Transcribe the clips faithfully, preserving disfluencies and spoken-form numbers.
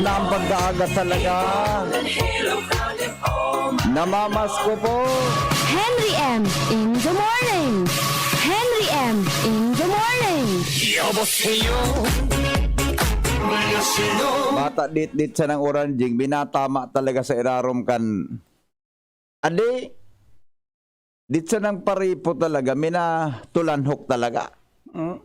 Ang pagkaaga talaga. Namamas ko po. Henry M in the morning. Henry M in the morning. 여보세요. 안녕하세요. Bata ditdit sa nang oranjing, binatama talaga sa irarom kan Adi, ditsa nang paripo talaga, minatulanhok talaga. Hmm?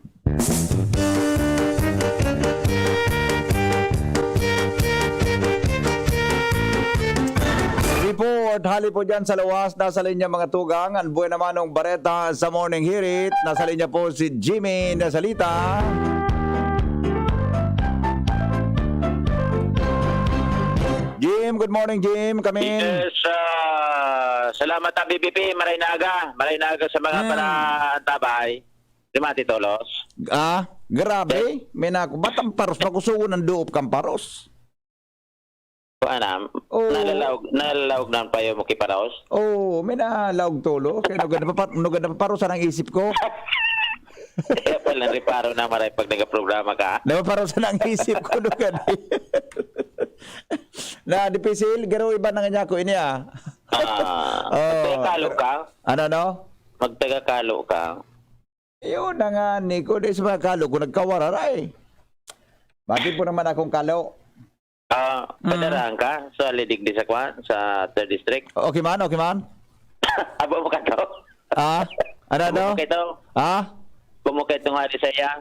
Report, hali po dyan sa luwas, nasa linya mga tugang, ang buhay naman ng bareta sa Morning Hirit, nasa linya po si Jimmy Nasalita. Jim, good morning, Jim. Come in. Yes, ah, salamat, ah, B B P. Maray na aga. Maray na aga sa mga Hmm. paraantabay. Rimati, Tolos. Ah, grabe. May na ako. Ba't ang paros? Makusugon ang duop kang paros. Kuan na, Oo. nalalaog, nalalaog na ang payo mo, kiparos? Oo, may nalaog, Tolo. Kaya nugad na papar-, nugad na paparosan ang isip ko. Kaya pala, reparo na maray pag nagaprograma ka. Napaparosan ang isip ko, nugad. Na, dipisil, garo iba na nga niya ako ini, ah. Ah, Oo. Magtaga-Kalo ka? Ano, ano? Magtaga-Kalo ka? Yun na nga, Nico, di sa mga Kalo ko nagkawara, ay. Bati po naman akong Kalo. Ah, Mm. padaraan ka sa lidig di sa kwan, sa third district? Okay man, okay man. Abo mo ka to? Ah? Ano, Abo ano? mo ka ito? Ah? Abo mo ka ito nga di sa iya?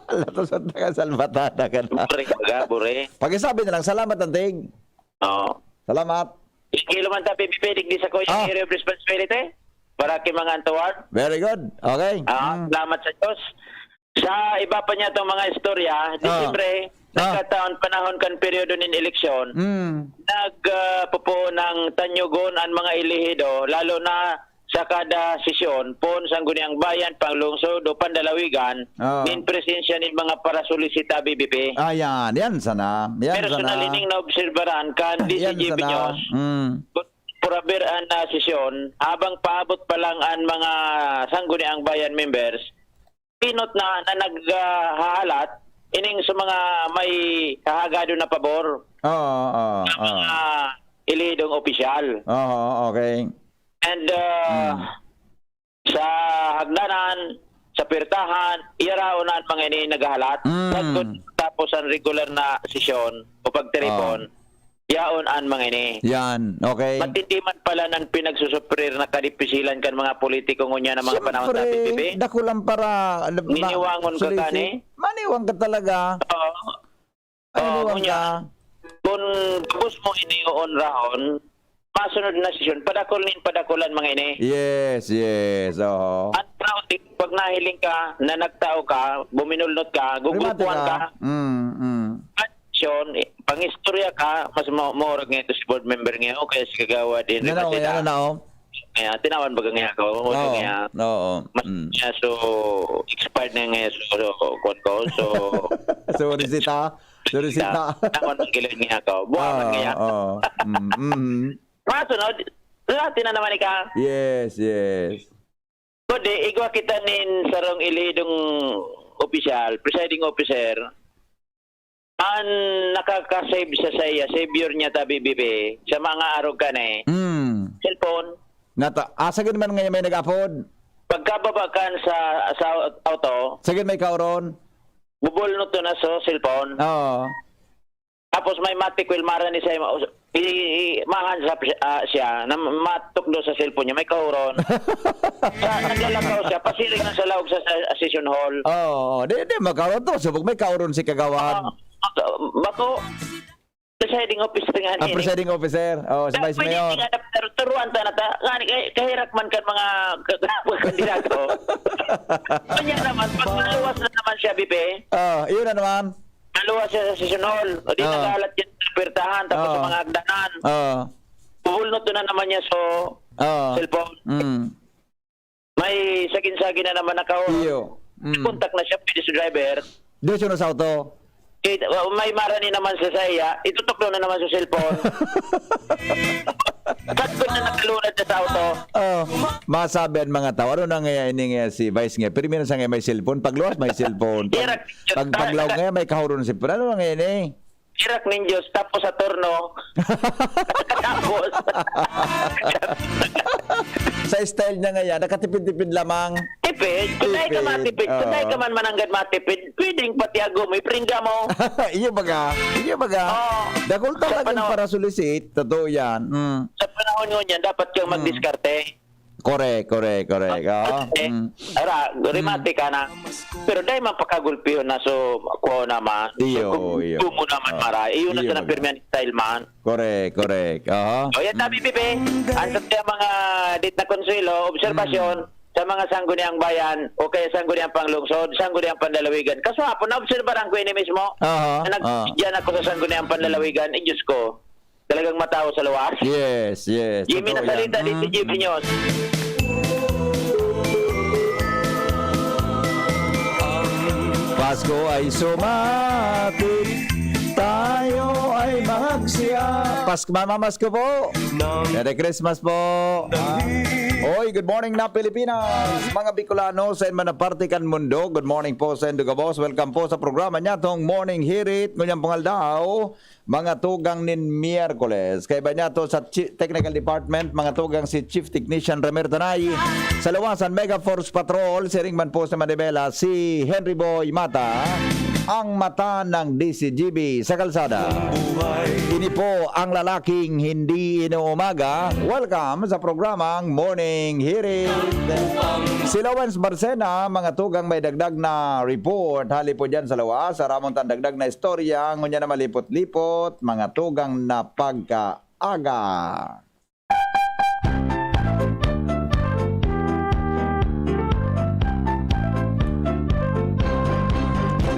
Latos ang taga Salbatada ka na. Bure, baga, bure. Pakisabi na lang, salamat, Antig. Oo. Salamat. Iskilo man ta, P P P, digdi sa kuya, Ah. area of responsibility para ki mga antuwad. Very good. Okay. Ah, Mm. salamat sa Diyos. Sa iba pa niya itong mga istorya, Ah. Disyembre, Ah. nagkataon panahon kan peryodo nin eleksyon, Mm. nag, ah, pupuon ng tanyugon ang mga elehido, lalo na sa kada sesyon, poon Sangguniang Bayan, Panglungsod o Panlalawigan, Ah. nin presensya nin mga parasolisita, B B P. Ah, yan. Yan sana. Yan Personal sana. ining naobserbaran kan Yan D C G B sana. News. Mm. Purabir an, ah, sesyon, habang paabot pa lang an mga Sangguniang Bayan members, pinot na, na naghahalat ining sa mga may hahagado na pabor Oo, oo, sa oo. mga elidong opisyal. Oo, okay. And, ah, Hmm. sa hagdanan, sa pirtahan, iyaraon na an mga ini naghahalat. Hmm. Sagkod tapos an regular na sesyon o pagtiripon, Oh. yaon an mga ini. Yan, okay. Matindi man pala nan pinagsusuprir na kadipisilan kan mga politiko ngunyan na mga panahon sa Siyempre, P B B. dakulang para, Niniwangon ka, Sulisit. kani? Maniwang ka talaga. Oo. Ay, Oo, niwang ngunyan. ka. Kun gabos mo ini oonrahon, masunod na sesyon, padakul nin padakul an mga ini. Yes, yes, oo. An tao, di, pag nahiling ka na nagtao ka, buminulnot ka, Rimate gugupuan ka. ka. Mm, mm. At sesyon, eh, pangistorya ka, mas mo-, morag nga ito si board member nga, o kaya si Kagawad Henry Nanaw, Maceda. Ano na, oh? Kaya tinawan baga nga ako, o Oo, nga, oo, mas mm. nga, so, expired na nga, so, so, kuwan ko, so, Sorry, sita. Sorry, sita. Tinawan ang kilid nga ako. Buha man Oo, nga. oo. Mm, mm. Masunod, dati na naman ika. Yes, yes. Kundi, igwa kita nin sarong elihidong opisyal, presiding officer, an nakaka-save sa saiya, savior niya ta, B B P, sa mga arog kan eh. Hmm. Cellphone. Nata-, ah, sagad man ngayon may nag-apod? Pagkababa kan sa, sa auto, Sagad may kauron? bubulnot to na sa cellphone. Oo. Tapos may matikwil, mara ni sa i-, i-, mahan sa, ah, siya, na matukdo sa cellphone niya, may kauron. Sa naglalakaw siya, pasiring na sa laog sa, sa session hall. Oo, oo. Di, di, magkaroon to. Subog may kauron si Kagawad. Ah, bako, presiding officer nga Ah, ni. presiding officer. Oh, si Kaya Vice pwede Mayor. nga, pero turuan ta na ta. Nga ni, kay, kahirak man kan mga k-, k-, kandidato. Kanya naman, pag maluwas na naman siya, B P, Oh, yun na naman. maluwas siya sa session hall. O di Oo. nagalat yan sa puwertahan, tapos sa Oo. mga hagdanan. Oo. Bubulnot na naman niya sa Oo. cellphone. Mm. May sagin-sagin na naman nakaw-, Iyo. Mm. Kontak na siya, pwede sa driver. Diretso na sa auto. Eh, uh, may marani naman sa saya, itutok daw na naman sa cellphone. Sagkod na nakalunad na sa auto. Oh, masabi ang mga tao, "Ano na nga ini nga si Vice nga? Pirmi na sa nga may cellphone. Pagluwas, may cellphone. Pag, Irak, pag, paglaw nga, may kahurot na cellphone. Ano na nga ini?" Irak nin Diyos, tapos sa turno. Tapos. Sa style niya ngayon, nakatipid-tipid lamang. Tipid. Kung dahil ka Tipid. Matipid, kung dahil Oo. ka man mananggad matipid, pwedeng pati agom, iprinda mo. Iyo baga? Iyo baga? Oo. Dakul Sa talagang panahon para sulisit. Totoo yan. Mm. Sa panahon ngunyan, dapat kang Mm. magdiskarte. Correct, correct, correct. Oo. Eh, Mm. ara, Mm. remate ka na. Pero dahil man pakagulpihon na, so, kuha naman. So, Iyo, kung iyo. gusto mo naman, Oo. mara, iyon na Iyo, sa baga. napirmihan style man. Correct, correct. Aha. O, yan, sabi, Pipe. Ang sa mga dit na konsuelo, obserbasyon, Mm. sa mga sangguniang bayan, o kaya sangguniang panglungsod, sangguniang panlalawigan. Kaso hapon, naobserbaran ko ini mismo. Aha, Na nag-, aha. diyan ako sa sangguniang panlalawigan. Eh, Diyos ko, talagang matawo sa luwas. Yes, yes. Jimmy Totoo yan. Nasalita, dito, Mm, Jimmy mm. News. Pasko ay sumatik, tayo ay mahagsya. Pas-, mamamasko po. Merry Christmas po. Ah. Oy, good morning na Pilipinas. Mga Bicolano, sa man na parte kan mundo. Good morning po sa indo gabos. Welcome po sa programa niya, tong Morning Hirit. Ngunyan pong aldaw, mga tugang nin Miyerkules. Kaiba niya to sa chi-, technical department, mga tugang si Chief Technician Ramir Tanay. Sa lawasan, Mega Force Patrol, siring man po sa Manibela, si Henry Boy Mata, ang mata ng D C G B sa kalsada. Ini po ang lalaking hindi inuumaga. Welcome sa programang Morning Hirit. Si Lawrence Marcena, mga tugang may dagdag na report. Hali po dyan sa lawas, sa ramon tan dagdag na istorya. Ngunyan na malipot-lipot, mga tugang na pagkaaga.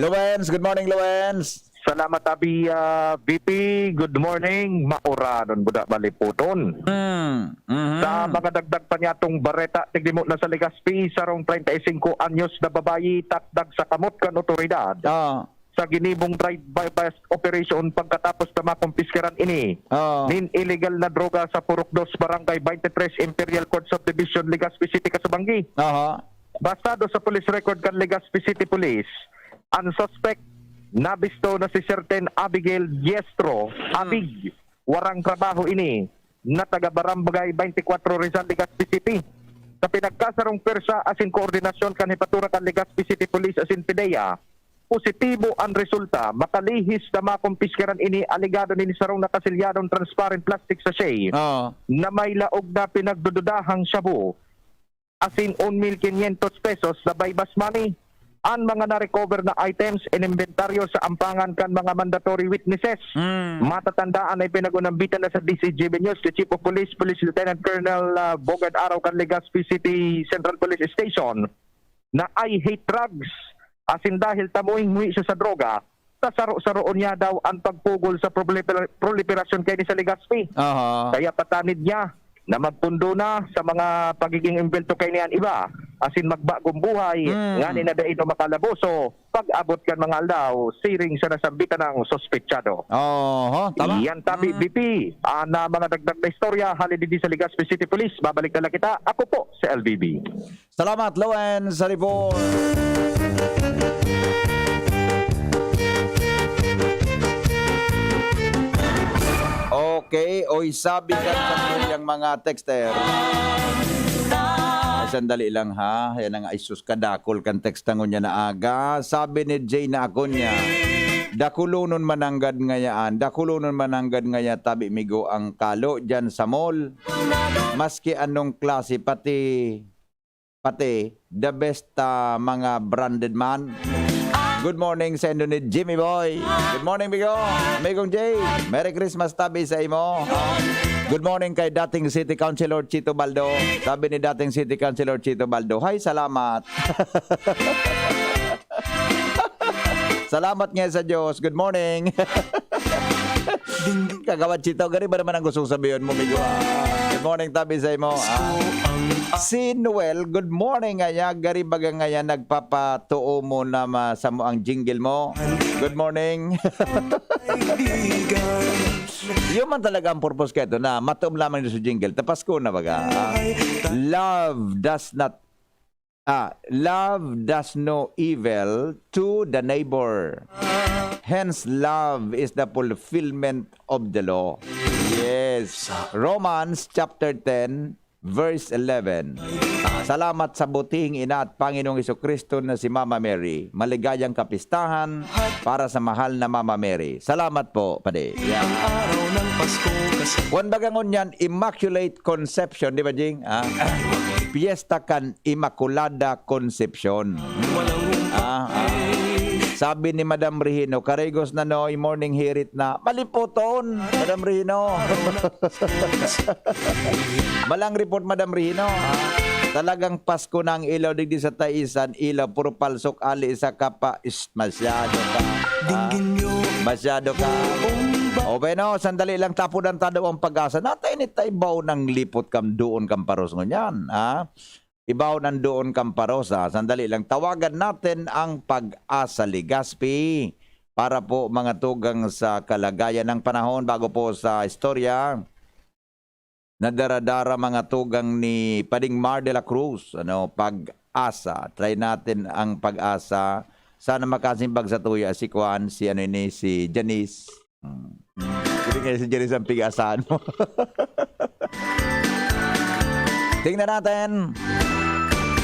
Lawrence, good morning, Lawrence. Salamat, Abi, ah, V P. Good morning. Mauranon, buda maliputon. Mm, mhm. Sa mga dagdag pa niyatong bareta, tigdi mo na sa Legazpi, sarong treinta y cinco anyos na babayi, takdag sa kamot kan otoridad. Ah. Sa ginibong drive-by bust operation pagkatapos na makumpiskaran ini Oo. nin illegal na droga sa Purok Dos, Barangay twenty-three, Imperial Court Subdivision, Legazpi City, Kasubanggi. Aha. Basado sa police record kan Legazpi City Police, ang suspect nabisto na si Certain Abigail Diestro, Hmm. Abig, warang trabaho ini, na taga Barangay twenty-four, Rizal, Legazpi City. Sa pinagkasarong pwersa asin koordinasyon kan Hepatura kan Legazpi City Police asin PDEA, positibo an resulta, makalihis na makumpiskaran ini alegado nin sarong nakasilyadong transparent plastic sachet Oo. na may laog na pinagdududahang shabu, asin un mil quinientos pesos na buy-bust money. An mga na-recover na items inimbentaryo sa ampangan kan mga mandatory witnesses. Hmm. Matatandaan na ipinag-unambitan na sa D C G B News si Chief of Police, Police Lieutenant Colonel, ah, Bogard Araw kan Legazpi City Central Police Station na "I hate drugs." Asin dahil tamuing muhi siya sa droga, sasaro-saroon niya daw an pagpugol sa prolipera-, proliperasyon kaini sa Legazpi. Aha. Kaya patanid niya na magpundo na sa mga pagiging imbelto kaini an iba, asin magbagong buhay, Hmm. ngani na dai na makalaboso pag-abot kan mga aldaw, siring sa nasambitan na suspetsado. Oho, tama. Yan tabi, Hmm. B P. An, ah, mga dagdag na istorya, hali digdi sa Legazpi City Police. Babalik na lang kita. Ako po si L B B. Salamat, Lowen, sa report. Okay, oy, sabi kan saktuyang mga texter. Ay, sandali lang, ha. Yan ang, ay, sus, kadakol kan text na ngunyan na aga. Sabi ni Jay na Acuña, "Dakulonon mananggad ngayaan, dakulonon mananggad ngaya tabi migo ang kalo dyan sa mall. Maski anong klase, pati, pati, the best, ah, mga branded man." Good morning sa indo ni Jimmy Boy. Good morning, Bigo. Amigong Jay, Merry Christmas tabi sa imo. Good morning kay dating City Councilor Chito Baldo. Sabi ni dating City Councilor Chito Baldo, "Hay, salamat." Salamat nga sa Diyos. Good morning. Kagawad Chito, gari ba naman ang gustong sabihin mo, Migo, ah? Good morning, tabi sa imo, ah. Si Noel, good morning, aya, gari baga ngaya nagpapatuo mo na ma-, sa mo ang jingle mo. Good morning. Kaibigan. Yun man talaga ang purpose kaito na matuom lamang dito sa jingle. Ta Pasko na baga, ah. Love does not, ah, love does no evil to the neighbor. Hence, love is the fulfillment of the law. Yes. Romans chapter ten, verse eleven. Salamat sa butihing ina at Panginoong Jesu-Cristo na si Mama Mary. Maligayang kapistahan para sa mahal na Mama Mary. Salamat po, Padi. Yeah. Ang araw ng Pasko kasi Kwan baga ngunyan, Immaculate Conception, di ba, Jing? Ah, Piyesta kan Immaculada Conception. Ah, ah. Sabi ni Madam Regino, "Karigos na noy, morning hirit na." Malipoton, Madam Regino. Malang report, Madam Regino, ha? Talagang Pasko na ang ilaw digdi sa Taisan, ilaw, puro palsok, ali, isa ka pa. Is, masyado ka. Ah, Dinggin nyo. Masyado ka. Bomba. O, bueno, sandali lang, tapudan ta daw ang Pag-asa. Natay ni tay baw ng lipot kam doon kam paros ngunyan, ha? Ibaw ng doon kam paros, ha? Sandali lang, tawagan natin ang Pag-asa Legazpi para po mga tugang sa kalagayan ng panahon bago po sa istorya. Nadaradara mga tugang ni Pading Mar de la Cruz, ano, Pag-asa. Try natin ang Pag-asa. Sana makasimbag sa tuya si Kuan, si ano ini, si Janice. Hmm. Hindi kaya si Janice ang pig-asahan mo. Tingnan natin.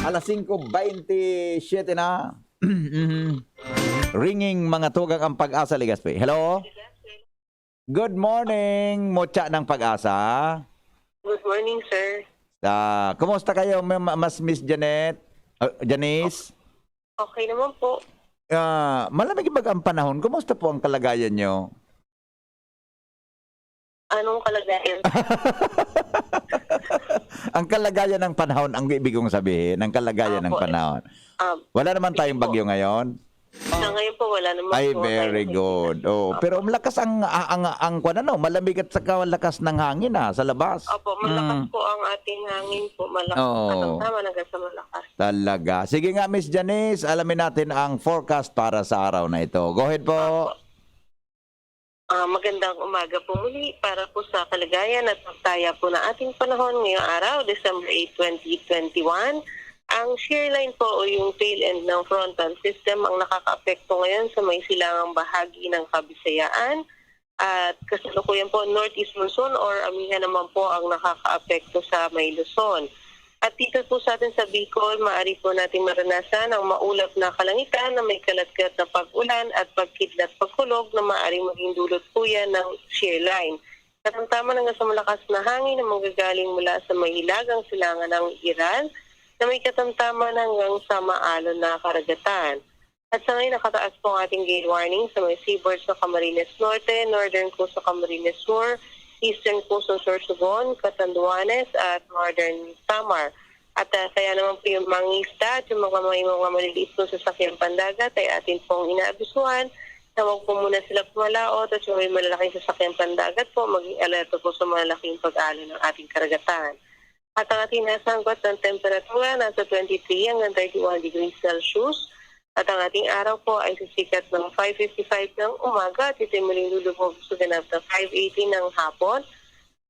Alas singko bentisiete na. Mhm. Ringing mga tugang ang Pag-asa Legazpi. Hello? Good morning, Mucha ng Pag-asa. Good morning, sir. Ah, kumusta kayo, Ma-, Ma-, Mas Miss Janet? Ah, Janice? Okay naman po. Ah, malamig ba ang panahon? Kumusta po ang kalagayan nyo? Anong kalagayan? Ang kalagayan ng panahon, ang ibig kong sabihin, ang kalagayan ng Opo. panahon. Um, Wala naman tayong sige po. bagyo ngayon? Sa ngayon po, wala naman Ay, po very tayong good. Oh, Opo. pero malakas ang, ang, ang, ang kwan, ano, malamig at saka lakas ng hangin, ah, sa labas. Opo, malakas Mm. po ang ating hangin po. Malakas. Oo. Katamtaman hanggang sa malakas. Talaga. Sige nga, Miss Janice, alamin natin ang forecast para sa araw na ito. Go ahead po. Opo. Ah, magandang umaga po muli para po sa kalagayan at pagtaya po ng ating panahon ngayong araw, December eight, twenty twenty-one. Ang shear line po o yung tail end ng frontal system ang nakakaapekto ngayon sa may silangang bahagi ng Kabisayaan at kasalukuyan po northeast monsoon or amihan naman po ang nakakaapekto sa may Luzon. At dito po sa atin sa Bicol, maaari po natin maranasan ang maulap na kalangitan na may kalatkat na pag-ulan at pagkidlat pagkulog na maaaring maging dulot po yan ng shear line. Katamtaman hanggang sa malakas na hangin na manggagaling mula sa may hilagang silangan ng Iran na may katamtaman hanggang sa maalon na karagatan. At sa ngayon, nakataas po ang ating gale warning sa may seaboard sa Camarines Norte, Northern Coast sa Camarines Sur, Eastern Coast sa Sorsogon, Catanduanes at Northern Samar. At ah, kaya naman po yung mga isda at yung mga may mga maliliit po sa sasakyang pandagat ay atin pong inaabisuhan na huwag po muna sila pumalaot at yung may malalaking sasakyang pandagat po, maging alerto po sa malalaking pag-alon ng ating karagatan. At ang ating nasanggot ng temperatura nasa twenty-three hanggang thirty-one degrees Celsius. At ang ating araw po ay sisikat ng five fifty-five ng umaga at ito'y muling lulubog sa ganap na five eighty ng hapon.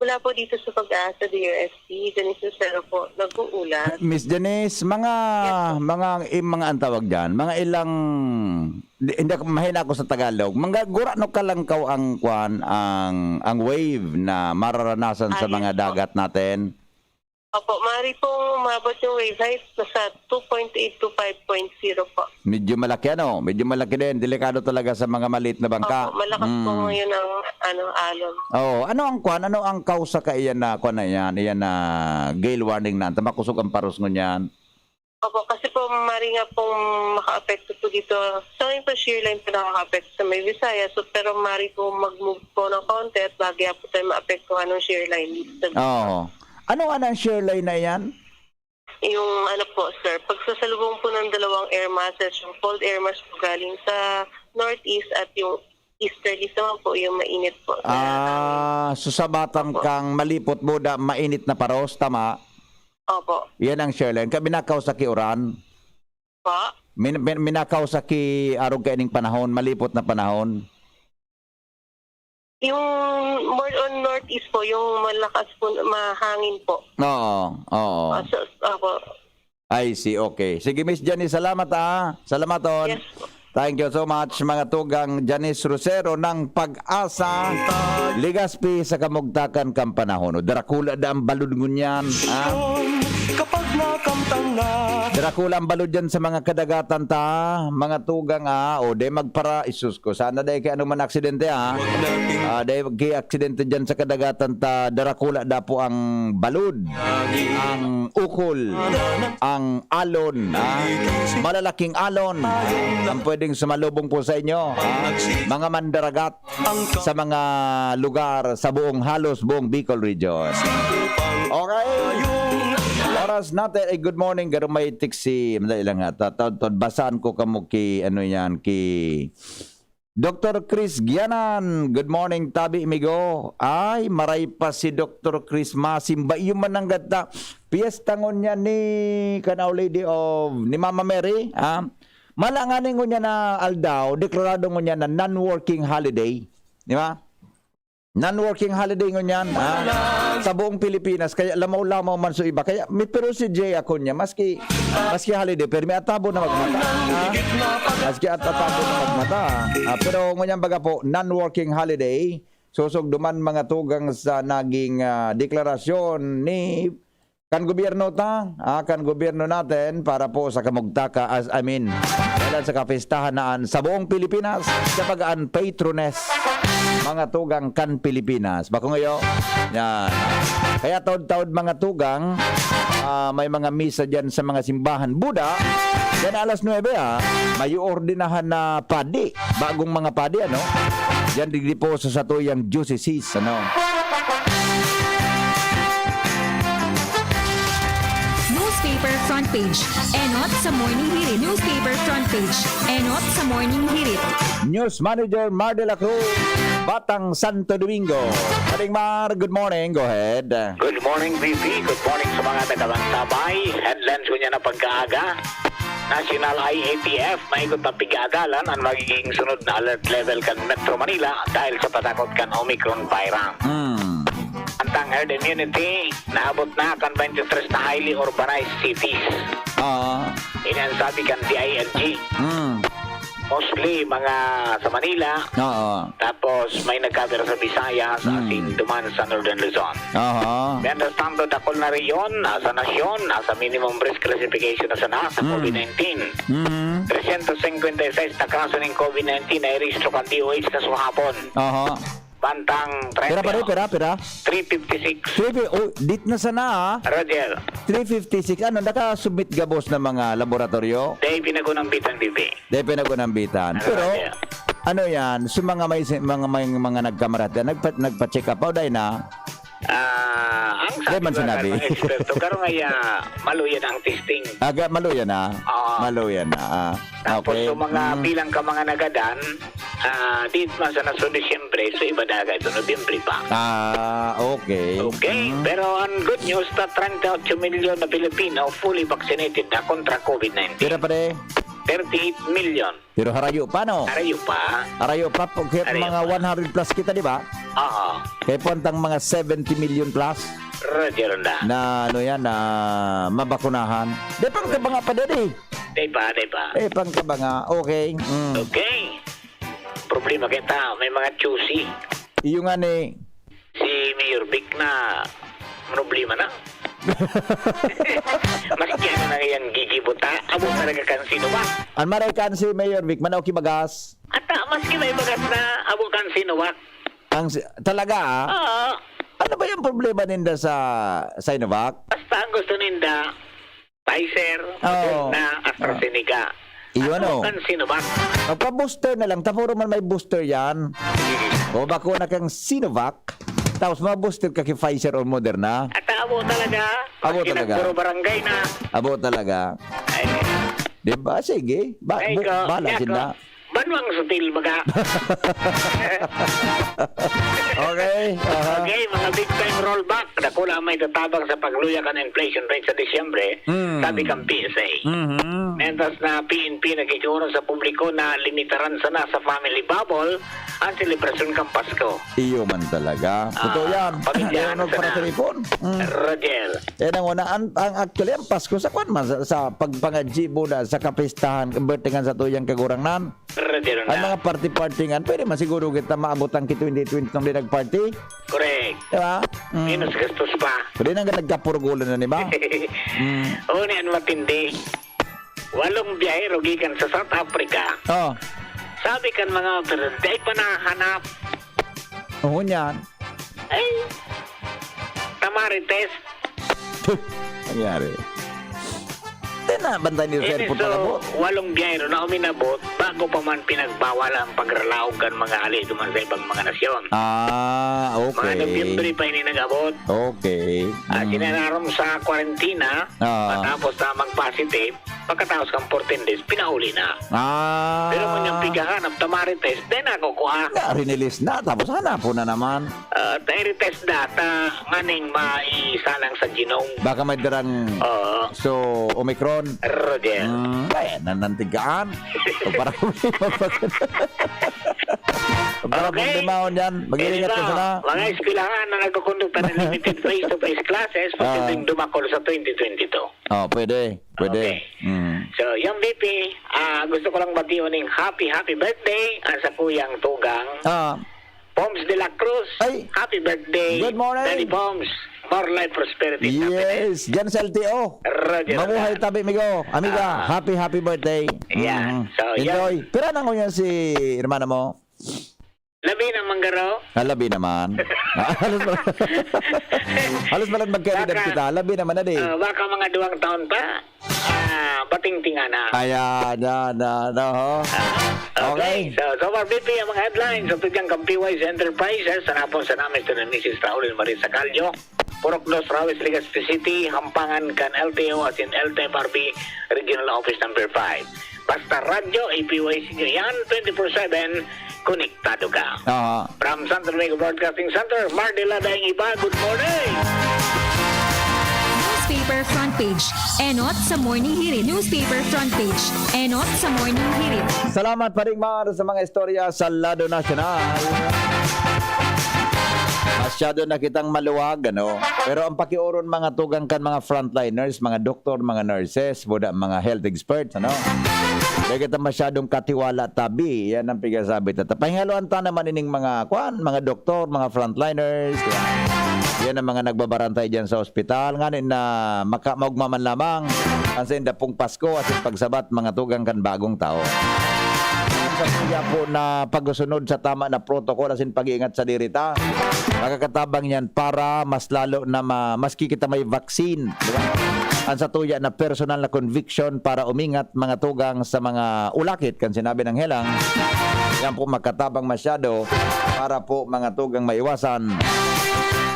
Mula po dito sa Pag-asa D R S T, Janice Lucero po, nag-uulat. Miss Janice, mga, Yes, sir. mga, eh, mga ang tawag dyan, mga ilang, di, hindi ako, mahina ako sa Tagalog. Mga gura no kalangkaw ang kwan, ang, ang wave na mararanasan sa Ah, mga yes po. dagat natin? Opo, maaari pong umabot yung wave height na sa two point eight to five point zero po. Medyo malaki, ano? Medyo malaki din. Delikado talaga sa mga maliit na bangka. Opo, malakas po Mm. ngayon ang, ano, alon. Oo. Ano ang kwan? Ano ang kausa ka iyan na kwan na iyan? Iyan na gale warning na. Makusog ang paros ngunyan. Opo, kasi po maaari nga pong makaapekto po dito. Sa ngayon po, shear line po nakakaapekto sa may Visayas. So, pero maaari po mag-move po ng konti at bahagya po tayo maapektuhan ng shear line dito sa Oo. Ano, ano ang shear line na iyan? Yung ano po, sir, pagsasalubong po ng dalawang air masses, yung cold air mass po galing sa northeast at yung easterlies naman po, yung mainit po na Ah, so sa batang Opo. kang malipot, buda, mainit na paros, tama? Opo. Yan ang shear line. Ka-, minakaw sa kiuran. Po? Min-, min-, minakaw sa ki-, arog kaining panahon, malipot na panahon. Yung more on northeast po, yung malakas po, mahangin po. Oo, oo. Ah, so, opo. I see, okay. Sige, Miss Janice, salamat, ah. Salamat, on. Yes po. Thank you so much, mga tugang Janice Rosero ng Pag-asa, Legazpi sa kamugtakan kan panahon. O, darakula da ang balod ngunyan, ha? Kapag nakamtan na. Darakula ang balod dyan sa mga kadagatan ta, mga tugang, ah. O, de magpara, isus ko. Sana dai kay ano man aksidente, ah. Ah, dai kay aksidente dyan sa kadagatan ta, darakula da po ang balod, ang ukol, ang alon, ah. Malalaking alon, ah, ang pwedeng sumalubong po sa inyo, ah. Mga mandaragat sa mga lugar sa buong, halos buong Bicol Region. Okay. Oras natin, eh, good morning, garo may tiksi, madali lang ha. Ta-, ta-, ta-, basaan ko kamo ki, ano yan, ki Doktor Chris Gianan. Good morning, tabi, migo. Ay, maray pa si Doktor Chris. Masimba, iyo man ang gata. Piyesta ngunyan ni, kan Our Lady of, ni Mama Mary, ha? Mala nga ni ngunyan na aldaw, deklarado ngunyan na non-working holiday. Di ba? Non-working holiday ngunyan, ha? Sa buong Pilipinas, kaya lamaw-lamaw man sa iba. Kaya may, pero si Jay Acuña, maski, maski holiday, pero may atabo na magmata, ha? Maski at atabo na magmata, ha? Ah, pero ngunyan baga po, non-working holiday, susog duman mga tugang sa naging, ah, deklarasyon ni kan gobyerno ta, ah, kan gobyerno natin para po sa kamugtaka, as, I mean, dalan sa kapistahan na an sa buong Pilipinas, kapag an patrones, mga tugang kan Pilipinas. Bakong iyo? Yan. Kaya taod-taod, mga tugang, ah, may mga misa dyan sa mga simbahan. Buda, yan alas nuebe, ah, may uordinahan na padi, bagong mga padi, ano? Yan digdi po sa satuyang diocese, ano? Newspaper front page. Enot sa Morning Hirit. Newspaper front page. Enot sa Morning Hirit. News Manager Mar de la Cruz, Batang Santo Domingo. Paring Mar, good morning. Go ahead. Good morning, V P. Good morning sa mga taga-Bantabay. Headlines ko niya na pagkaaga. National I A T F, maigot na pig-aadalan an magiging sunod na alert level kan Metro Manila dahil sa patakot kan Omicron variant. Hmm. Antang herd immunity, naabot na kan twenty-three na highly urbanized cities. Oo. Ini an sabi kan D I L G. Hmm. Mostly mga sa Manila. Oo. Tapos may nagkapira sa Visayas, Mm. asin duman sa Northern Luzon. Aha. Mientras tanto, dakul na rehiyon, ah, sa nasyon, nasa minimum risk classification na sana sa Mm. COVID nineteen. Mm. Trescientos cincuenta y seis na kaso nin COVID nineteen na irehistro kan D O H na sa hapon. Aha. Bantang Pira pa rin, treinta, pira, pira? Three fifty-six. Three fi-, oh, dit na sana, ah. Roger. Three fifty-six. Ano, nakasubmit gabos na mga laboratoryo? Dahil pinagunambitan, Bibi. Dahil pinagunambitan. Pero, ano yan, sa mga may, mga, may, mga nagkamarate, nagpa-, nagpa-check up, o dahil na? Ah, ang Di sabi man ko, sinabi. Mga eksperto, karo ngaya, maluya na ang testing. Aga, maluya na? Oo. Maluya na, ah. Tapos, Okay. so, mga Mm. bilang ka mga nagadan, ah, di man sa nasunod, siyempre, so, iba daga ito, Nobyembre pa. Ah, okay. Okay, Mm. pero ang good news, ta treinta y ocho milyon na Pilipino fully vaccinated na kontra COVID nineteen. Pira, pare? Thirty-eight million. Pero harayo pa, no? Harayo pa. Harayo pa, pag kaya Harayo mga pa. one hundred plus kita, di ba? Oo. Kaya po antang mga seventy million plus Roger na. na, ano yan, na mabakunahan. Di pang kabanga pa din, eh. Di ba, di ba? Eh, pang kabanga. Okay. Mm. Okay. Problema kita, may mga choosy. Iyo nga ni Si Mayor Vic na problema na. Maski ano na yan, gigibuta. Abo talaga kan Sinovac. An maray kan si Mayor Vic, manaw ki bagas. Ata, maski may bagas na, abo kan Sinovac. Ang si-, talaga, ah? Oo. Ano ba yung problema ninda sa Sinovac? Basta ang gusto ninda, Pfizer, Oo. Moderna, AstraZeneca. Iyo, Ano ano? kan Sinovac? Magpa-booster na lang. Tapuro man may booster yan. O, bakuna kang Sinovac. Tapos ma-booster ka kay Pfizer or Moderna. At abo talaga. Abo Maski talaga. nagpuro barangay na. Abo talaga. Ay, Di ba? Sige. Ba, Ay, bu-, ko, bahala ya, sila. ko. Banwang sutil, baga. Okay. Aha. Okay, mga big time rollback. Wala may tatabang sa pagluya kan inflation rate sa Disyembre, Mm. sabi kan P S A. Mhm. Mientras na P N P nagkikiuron sa publiko na limitaran sana sa family bubble ang selebrasyon kan Pasko. Iyo man talaga. Totoo Ah, yan. pamilyaan Leonor sana. Paratiripon. Mm. Roger. Yan ang una. Ang, ang actually, ang Pasko sa kwan man, sa, sa pagpangadyi, boda, sa kapistahan, birthday kan satuyang Kagurangnan. Roger Ang na. mga party-party nga, pwede man siguro kita maabot ang ki twenty twenty nung di nag-party. Correct. Di ba? Mm. Minus gastos pa. Pwede nang nagkapurgulan na, di ba? Mm. Una yan matindi. Walong biyahero gikan sa South Africa. Oh. Sabi kan mga otoridad, "Di pa nahanap." Oo, niyan. Ay, tamari test. Nangyari. Di na, bantay ni Ini, cellphone so, pag-abot. walong biyahero na uminabot bago pa man pinagbawal ang pagralaog kan mga hali duman sa ibang mga nasyon. Ah, Mga okay. Nobyembre pa ini nag-abot. Okay. Ah, Mm. sinararom sa kwarentina, Ah. matapos na mag-positive, pagkatapos kan fourteen days, pinauli na. Ah. Pero kung yung pigahanap, tamari test, di na ako kuha. Nga, rinilis na, tapos hanapon na naman. Ah, tayo retest data, nganing maisalang sa genome. Baka may darang Oo. so, Omicron. Roger. Mm, kaya nanantigaan. Para problema pag... Para Okay. problema yan. Mag-iingat ka Kaya sana. ba, mga eskwelahan na nagkukondukta ng limited face-to-face classes, Ah. pwedeng dumakol sa twenty twenty-two. Oh, pwede. Pwede. Okay. Mm. So, yung V P, ah, gusto ko lang batiyon ng happy, happy birthday ang sa kuyang tugang, Ah. Poms de la Cruz. Ay. Happy birthday, Good morning. Daddy Poms. More life, prosperity, and happiness. Yes. Diyan sa L T O. Roger Mabuhay that. tabi, amigo. Amiga, Ah. happy, happy birthday. Yeah. Mhm. So, Enjoy. yan. Pira na ngunyan si hermana mo? Labi na, Manggaro. Ah, labi naman. Halos pala, halos pala magkaedad Baka, kita. Labi naman na di. ah, baka mga duwang taon pa. Ah, patingtingan na. Ayan, yan, yan, oho. Ah, Okay. okay. So, so far, V P, ang mga headlines sa tugang kan P Y C Enterprises, sa napon sa namin, ito na Missus Raul and Marisa Callo. Purok dos, Rawis, Legazpi City, hampangan kan L T O as in L T F R B Regional Office Number five. Basta radyo, A P Y C nyo yan, twenty-four seven, konektado ka. Aha. From Santo Domingo Broadcasting Center, Mar de la Daing Iba, good morning! Newspaper front page, enot sa Morning Hirit. Newspaper front page, enot sa Morning Hirit. Salamat, Paring Mar, sa mga istorya sa lado nasyonal. Masyado na kitang maluwag, ano? Pero ang pakiuron, mga tugang kan mga frontliners, mga doktor, mga nurses, buda, mga health experts, ano? Dahil kita masyadong katiwala tabi, yan ang pigasabi. Tata, pahingaluan ta naman ining mga, kwan, mga doktor, mga frontliners, yan. Yan ang mga nagbabarantay dyan sa ospital. Ngani na maka-, maugma man lamang ang sa indapong Pasko at sa pagsabat, mga tugang kan bagong taon. Sa kuya po na pagsunod sa tama na protocol asin pag-iingat sa diri ta, makakatabang yan para mas lalo na ma-, maski kita may vaccine, di ba? Ang satuya na personal na conviction para umingat, mga tugang, sa mga ulakit kan sinabi ng helang, yan po makatabang masyado para po, mga tugang, maiwasan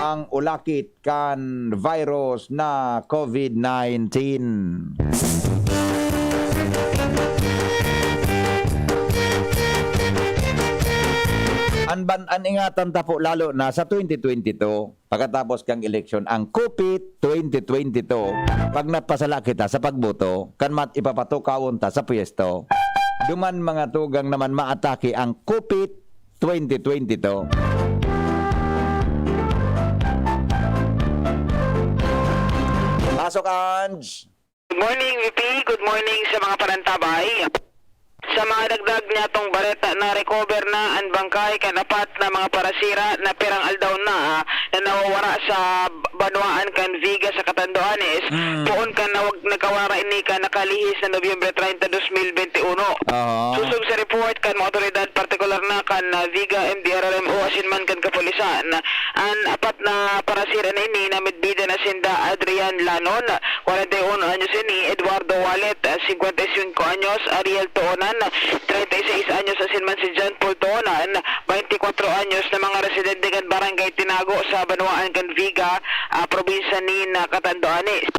ang ulakit kan virus na covid nineteen. An ban-, an ingatan ta po lalo na sa twenty twenty-two, pagkatapos kang eleksyon, ang kupit twenty twenty-two, pag napasala kita sa pagboto, kan mat ipapatukawon ta sa pwesto, duman mga tugang naman maatake ang kupit twenty twenty-two. Pasok, Ange. Good morning, V P. Good morning sa mga panantabay. Sa mga dagdag niyatong bareta, na-recover na an bangkay kan apat na mga parasira na pirang aldaw na, ah, na nawawara sa banwaan kan Viga sa Catanduanes. Mm. Poon kan nawag-, nagkawara ini kan nakalihis na Nobyembre treinta, dos mil bente uno. Aha. Susog sa report kan mga otoridad, partikular na kan, ah, Viga M D R R M O asin man kan kapulisan, an apat na parasira na ini namidbidan na sinda Adrian Lanon, kwarenta y uno anyos ini, Eduardo Walet, ah, singkwenta y singko anyos, Ariel Toonan, treinta y seis anyos, asin man si John Paul Toonan, baynte kwatro anyos, na mga residente kan Barangay Tinago sa banwaan kan Viga, ah, probinsya nin, ah, Catanduanes.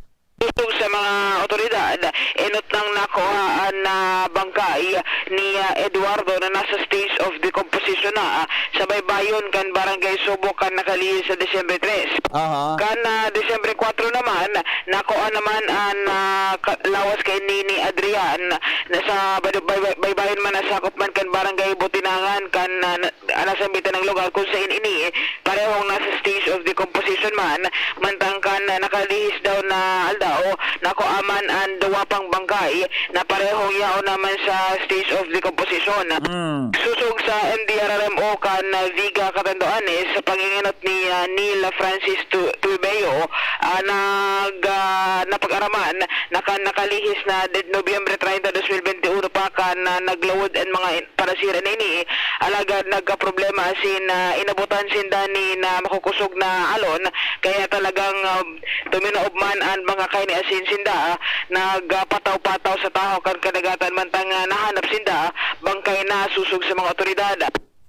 Sosog sa mga otoridad, enot nang nakuhaan na bangkay ni, ah, Eduardo na nasa stage of decomposition na, ah, sa baybayon kan Barangay Subo kan nakalihis sa Disyembre tres. Aha. Kan, ah, Disyembre kwatro naman, nakua naman an, ah, ka-, lawas kaini ni Adrian na sa badu-, bay-, bay-, baybayon man na sakop man kan Barangay Butinangan kan, ah, na-, ah, nasambit na lugar kung sain ini parehong nasa stage of decomposition man, mantang kan, ah, nakalihis daw na aldaw, nakua man an duwa pang bangkay na parehong yaon naman sa stage of decomposition. Mm. Sosog sa N D R R M O kan, ah, Viga, Catanduanes, sa pangingenot ni, ah, Neil Francis Tu-, Tuibeo, ah, nag-, ah, napag-araman na kan nakalihis na de-, Nobyembre treinta, dos mil bente uno pa kan, ah, naglawod an mga in-, parasira na ini. Alagad nagkaproblema asin, ah, inabutan sinda ni na makukusog na alon, kaya talagang, ah, tuminaob man an mga kaini asin sinda, ah, nagpataw-pataw sa tahaw kan kadagatan mantang, ah, nahanap sinda, bangkay na sosog sa mga otoridad.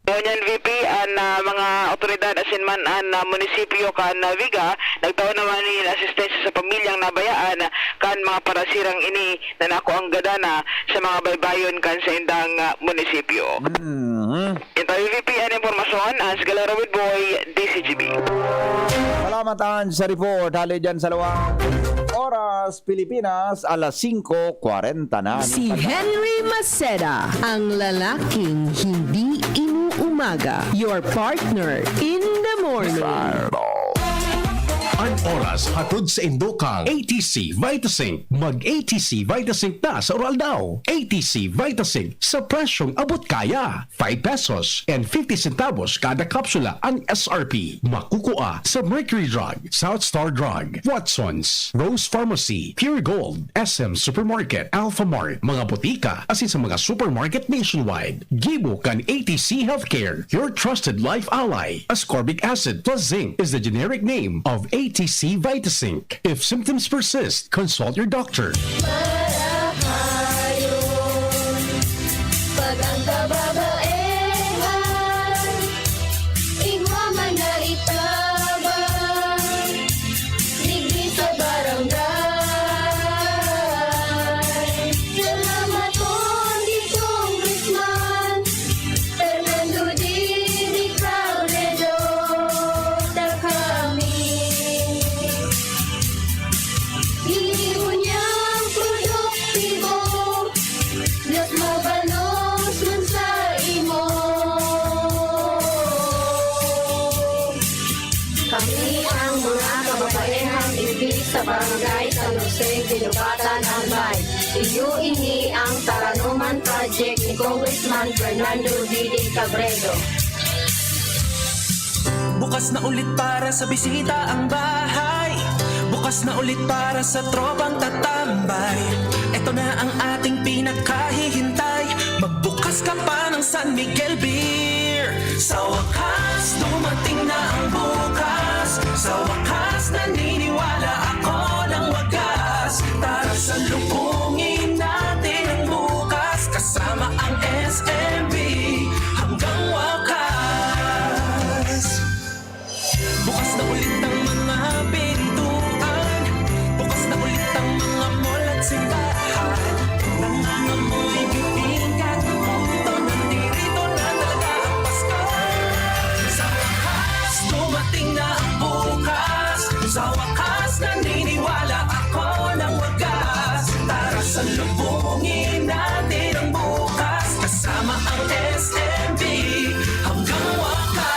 Ngunyan, V P, an, ah, mga otoridad asin man an, ah, munisipyo kan, ah, Viga, nagtao naman nin asistensya sa pamilyang nabayaan kan mga parasirang ini na nakuang gadana sa mga baybayon kan saindang, ah, munisipyo. Mhm. Yan tayo, V P, an impormasyon, Hans Galera with Boy, D C G B. Salamat, Hans, sa report. Hali dyan sa luwang oras, Pilipinas, alas singko kwarenta na. Si Henry Maceda, ang lalaking hindi inuumaga. Your partner in the morning. An oras hatod sa indo kang A T C Vitazinc. Mag A T C Vitazinc na sa Uraldaw. A T C Vitazinc sa presyong abot kaya. Five pesos and fifty centavos kada kapsula ang S R P. Makukua sa Mercury Drug, South Star Drug, Watsons, Rose Pharmacy, Pure Gold, S M Supermarket, Alpha Mart, mga botika, asin sa mga supermarket nationwide. Gibo kan A T C Healthcare, your trusted life ally. Ascorbic acid plus zinc is the generic name of A T C Vitazinc. If symptoms persist, consult your doctor. Marahayon, pag ang kababaehan, igwa man na itabang, digdi sa barangay. Salamat, Congressman Fernando Didi Cabredo, ta kami. Ini unyang produktibo, mas mabalos man sa imo. Kami ang mga kababaehang imbis sa Barangay San Jose, Guinobatan, Albay. Iyo ini ang Taranuman Project ni Congressman Fernando Didi Cabredo. Bukas na ulit para sa bisita ang bahay. Bukas na ulit para sa tropang tatambay. Ito na ang ating pinakahihintay. Magbukas ka pa ng San Miguel Beer. Sa wakas, dumating na ang bukas. Sa wakas, naniniwala ako ng wagas. Tara, salubungin natin ang bukas. Kasama ang S M B hanggang wakas. Bukas na ulit ang mga pintuan. Bukas na ulit ang mga mall at simbahan. Nangangamoy bibingka, punto, nandirito na talaga ang Pasko. Sa wakas, dumating na ang bukas. Sa wakas, naniniwala ako ng wagas. Tara, salubungin natin ang bukas. Kasama ang S M B hanggang wakas.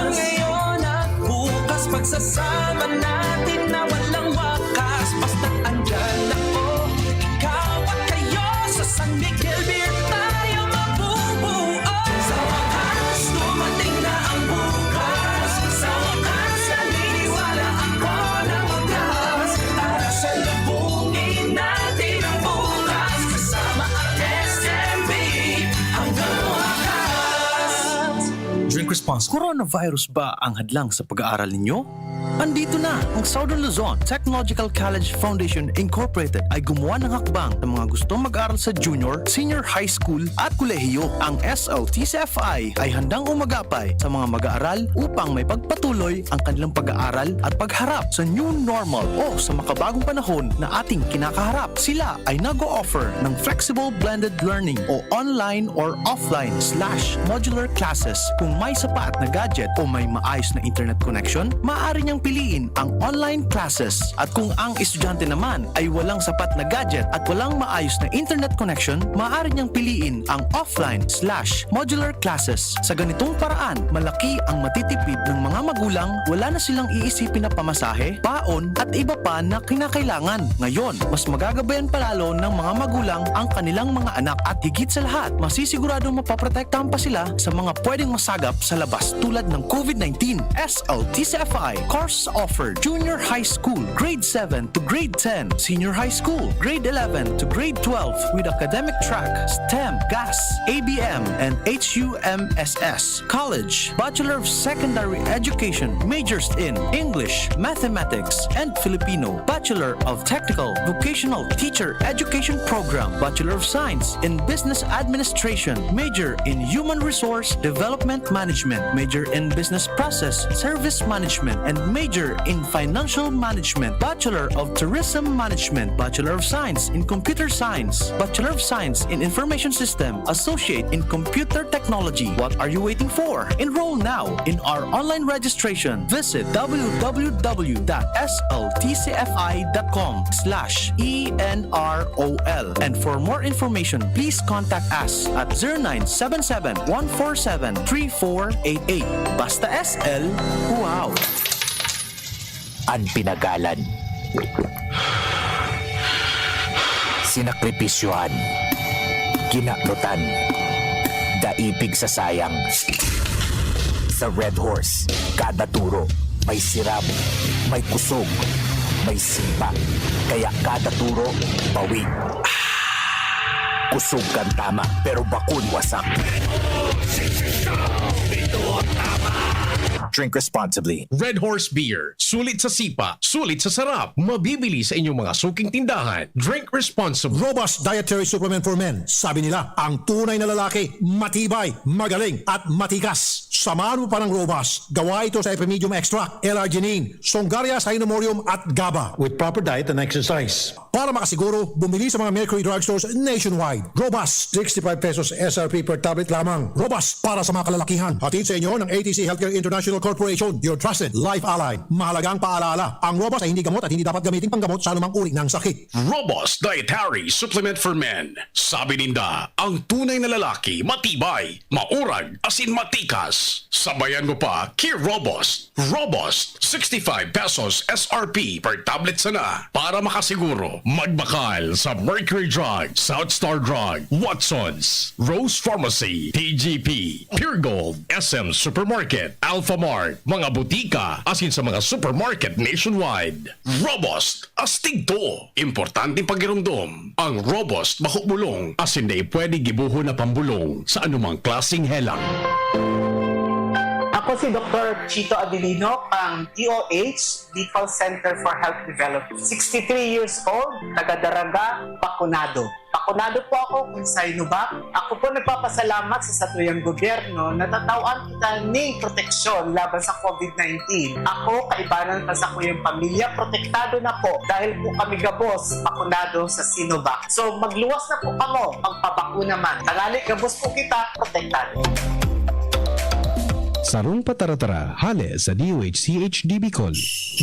Ngayon at bukas, pagsasama natin na walang wakas. Basta't andyan ako, ikaw at kayo, sa San Miguel Beer tayo mabubuo. Sa wakas, dumating na ang bukas. Sa wakas, naniniwala ako na wagas. Tara, salubungin natin ang bukas. Kasama ang S M B hanggang wakas. Drink responsible. Coronavirus ba ang hadlang sa pag-aaral ninyo? Andito na ang Southern Luzon Technological College Foundation Incorporated ay gumawa ng hakbang sa mga gustong mag-aral sa junior, senior high school at kolehiyo. Ang S L T C F I ay handang umagapay sa mga mag-aaral upang may pagpatuloy ang kanilang pag-aaral at pagharap sa new normal o sa makabagong panahon na ating kinakaharap. Sila ay nag-o-offer ng flexible blended learning o online or offline slash modular classes. Kung may sapat na gadget o may maayos na internet connection, maaari niyang piliin ang online classes. At kung ang estudyante naman ay walang sapat na gadget at walang maayos na internet connection, maaari niyang piliin ang offline slash modular classes. Sa ganitong paraan, malaki ang matitipid ng mga magulang, wala na silang iisipin na pamasahe, baon, at iba pa na kinakailangan. Ngayon, mas magagabayan pa lalo ng mga magulang ang kanilang mga anak at higit sa lahat, masisiguradong mapoprotektahan pa sila sa mga pwedeng masagap sa labas tulad ng COVID nineteen. S L T C F I course offer: junior high school, grade seven to grade ten, senior high school, grade eleven to grade twelve with academic track, STEM, GAS, A B M, and H U M S S. College, Bachelor of Secondary Education, majors in English, Mathematics, and Filipino, Bachelor of Technical Vocational Teacher Education Program, Bachelor of Science in Business Administration, major in Human Resource Development Management, major in Business Process Service Management, and major in Financial Management, Bachelor of Tourism Management, Bachelor of Science in Computer Science, Bachelor of Science in Information System, Associate in Computer Technology. What are you waiting for? Enroll now in our online registration. Visit w w w dot s l t c f i dot com slash e n r o l. And for more information, please contact us at zero nine seven seven, one four seven, three four eight eight. Basta S L, wow! An pinagalan, sinakripisyohan, kinanutan, dai pigsasayang. Sa Red Horse, kada turo may sirab, may kusog, may sipa. Kaya kada turo, bawig. Kusog kan tama, pero bakun wasak. Drink responsibly. Red Horse Beer. Sulit sa sipa, sulit sa sarap. Mabibili sa inyong mga suking tindahan. Drink responsibly. Robust Dietary Supplement for Men. Sabi nila, ang tunay na lalaki, matibay, magaling, at matikas. Samahan mo pa ng Robust. Gawa ito sa Epimedium Extract, L-arginine, Songaria Cynomorium at GABA. With proper diet and exercise. Para makasiguro, bumili sa mga Mercury Drugstores nationwide. Robust, sixty-five pesos S R P per tablet lamang. Robust para sa mga kalalakihan. Hatid sa inyo ng A T C Healthcare International Corporation, your trusted life ally. Mahalagang paalaala, ang Robust ay hindi gamot at hindi dapat gamitin panggamot sa anumang uri ng sakit. Robust Dietary Supplement for Men. Sabi ninda, ang tunay na lalaki, matibay, maurag, asin matikas. Sabayan mo pa, ki Robust. Robust, sixty-five pesos S R P per tablet sana. Para makasiguro, magbakal sa Mercury Drug, South Star Drug, Watsons, Rose Pharmacy, T G P, Pure Gold, S M Supermarket, Alpha Mart, mga butika, asin sa mga supermarket nationwide. Robust, astig to! Importanteng pagiromdom, ang Robust bako bulong, asin dai pwede gibohon na pambulong sa anumang klaseng helang. Ako si Doktor Chito Adelino, ang D O H, Bicol Center for Health Development. Sixty-three years old, taga Daraga, bakunado. Bakunado po ako kun Sinovac. Ako po nagpapasalamat sa satuyang gobyerno na tatawan kita ning proteksyon laban sa COVID nineteen. Ako, kaibanan pa sa kuyang pamilya, protektado na po dahil po kami gabos bakunado sa Sinovac. So, magluwas na po kamo, magpabakuna man. Tangali gabos po kita, protektado. Sarong pataratara, hale sa D O H C H D Bicol.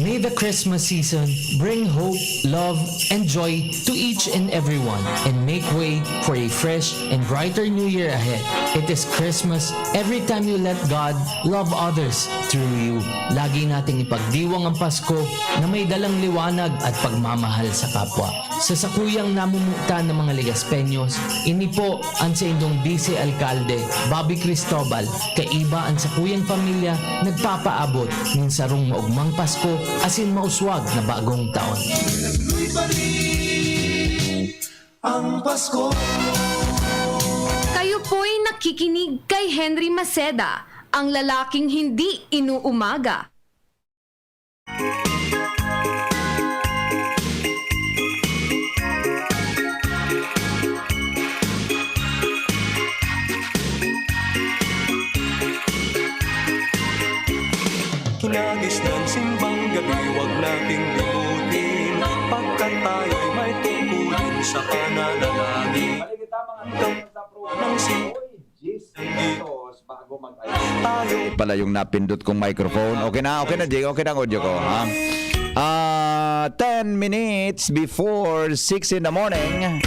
May the Christmas season bring hope, love, and joy to each and everyone, and make way for a fresh and brighter new year ahead. It is Christmas every time you let God love others through you. Lagi nating ipagdiwang ang Pasko na may dalang liwanag at pagmamahal sa kapwa. Sa sakuyang namumutan ng mga Legaspeños, ini po ang saindong Vice Alkalde, Bobby Cristobal, kaiba ang sakuyang pamilya, nagpapaabot nin sarong maugmang Pasko asin mauswag na bagong taon. Ang Pasko. Kayo po'y nakikinig kay Henry Maceda, ang lalaking hindi inuumaga. Kinagis ng simbang gabi, wag nating limutin, pagkat tayo'y may tungkulin sa pananalangin. Ng sim- Tayo pala yung napindot kong microphone. Okay na, okay na, Jing. Okay na ang audio ko, ha? Ah, ten minutes before six in the morning.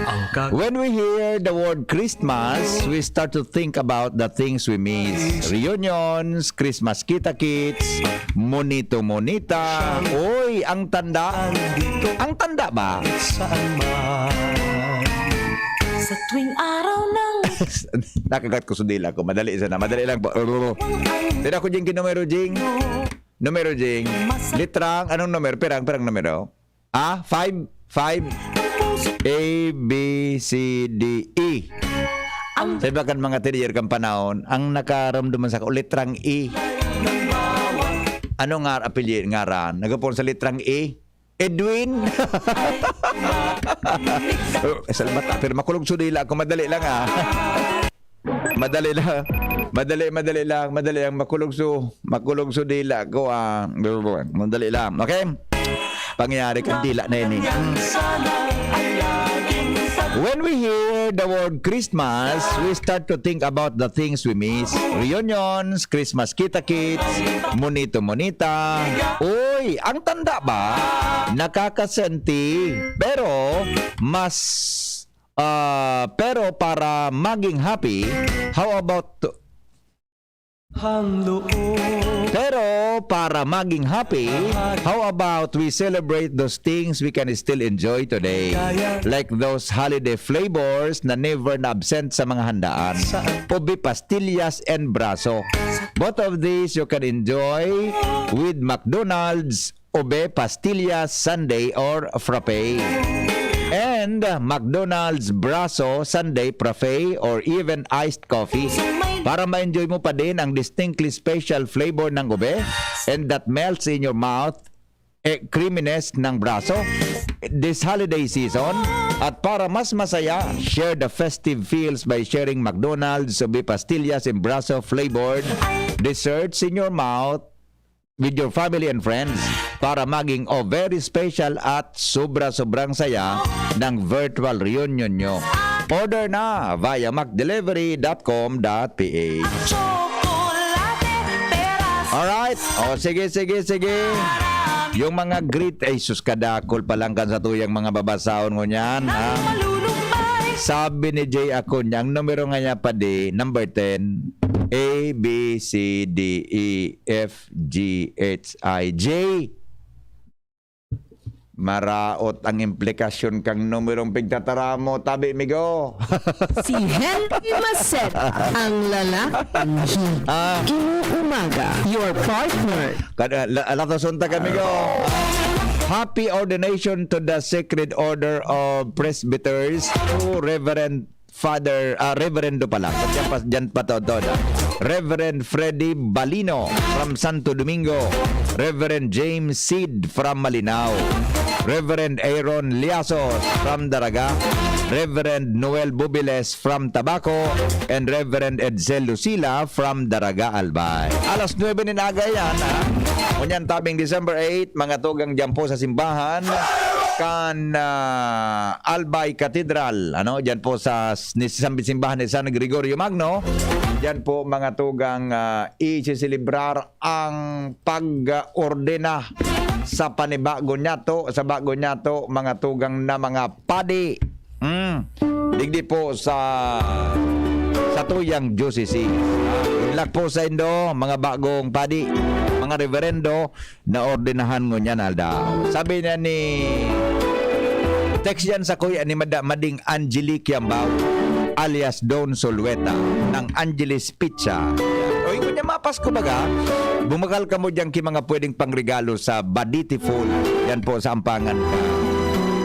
Ang kag- When we hear the word Christmas, we start to think about the things we miss. Reunions, Christmas kita-kits, monito-monita. Oy, ang tanda. Ang tanda ba? Saan man? Sa tuwing araw ng Nakagat ko sa dila ko. Madali sana. Madali lang po. Pero ako, Jing, kinumero, Jing. Numero, Jing. Litrang, anong numero? Pirang, pirang numero? Ah, five? Five? A, B, C, D, E. Ang Sa iba kan mga teacher kan panahon, ang nakaramdaman sa litrang E. Ano nga apelyido, ngaran? Nagapon sa litrang E? Edwin? Oh, salbata, pero makulog sa dila ko. Madali lang, ah. Madali lang. Madali, madali lang. Madali ang makulog su-, makulog su dila ko, ah. Madali lang. Okay? Pangyayari kan dila na ini. When we hear the word Christmas, we start to think about the things we miss. Reunions, Christmas kita-kits, monito-monita. Uy, ang tanda ba? Nakakasenti. Pero, mas Ah, pero para maging happy, how about to- Ang loob. Pero para maging happy, how about we celebrate those things we can still enjoy today? Like those holiday flavors na never na absent sa mga handaan. Ube, pastillas, and braso. Both of these you can enjoy with McDonald's ube, pastillas, sundae, or frappe. And McDonald's braso, sundae, frappe, or even iced coffee. Para ma-enjoy mo pa din ang distinctly special flavor ng ube and that melts in your mouth, eh, creaminess ng braso this holiday season. At para mas masaya, share the festive feels by sharing McDonald's ube pastillas and braso flavored desserts in your mouth with your family and friends para maging o very special at sobra-sobrang saya ng virtual reunion nyo. Order na via mcdelivery dot com dot ph. Chocolate, peras. Alright. O, sige, sige, sige. Yung mga greet, ay sus, kadakol pa lang kan sa tuyang mga babasahon ngunyan, ha? Malulumbay. Sabi ni Jay Acuña, ang numero nga niya pa di, number ten, A, B, C, D, E, F, G, H, I, J. Maraot ang implikasyon kang numerong pigtatara mo, tabi, migo. Si Henry Maceda, ang lalaki ng Ah. Inuumaga, your partner. Kada, la-, alatos unta kami, go. Happy ordination to the Sacred Order of Presbyters to Reverend Father, ah, Reverendo pala. Diyan pa, diyan pa to, to, to. Reverend Freddy Balino from Santo Domingo. Reverend James Seed from Malinao. Reverend Aaron Liasos from Daraga. Reverend Noel Bubiles from Tabaco. And Reverend Edsel Lucila from Daraga, Albay. Alas nuebe nin aga yan, ha? Ngunyan tabing December eight, mga tugang diyan po sa simbahan kan, ah, Albay Cathedral, ano, diyan po sa s-, ni, sa simbahan ni San Gregorio Magno. Diyan po, mga tugang, ah, isiselebrar ang pag-ordena sa panibago niyato, sa bago niyato, mga tugang na mga padi. Mm. Digdi po sa, sa tuyang diocese. Ah, good luck po sa indo, mga bagong padi, mga reverendo, na ordenahan ngunyan aldaw. Sabi niya ni, text yan sa kuya ni Mada-, Mading Angelique Yambao, alias Don Solueta, ng Angeles Pizza. O, yun niya, mapas ko baga, bumakal ka mo dyan ki mga pwedeng pangregalo sa Baditi Food. Yan po sa Ampangan ka.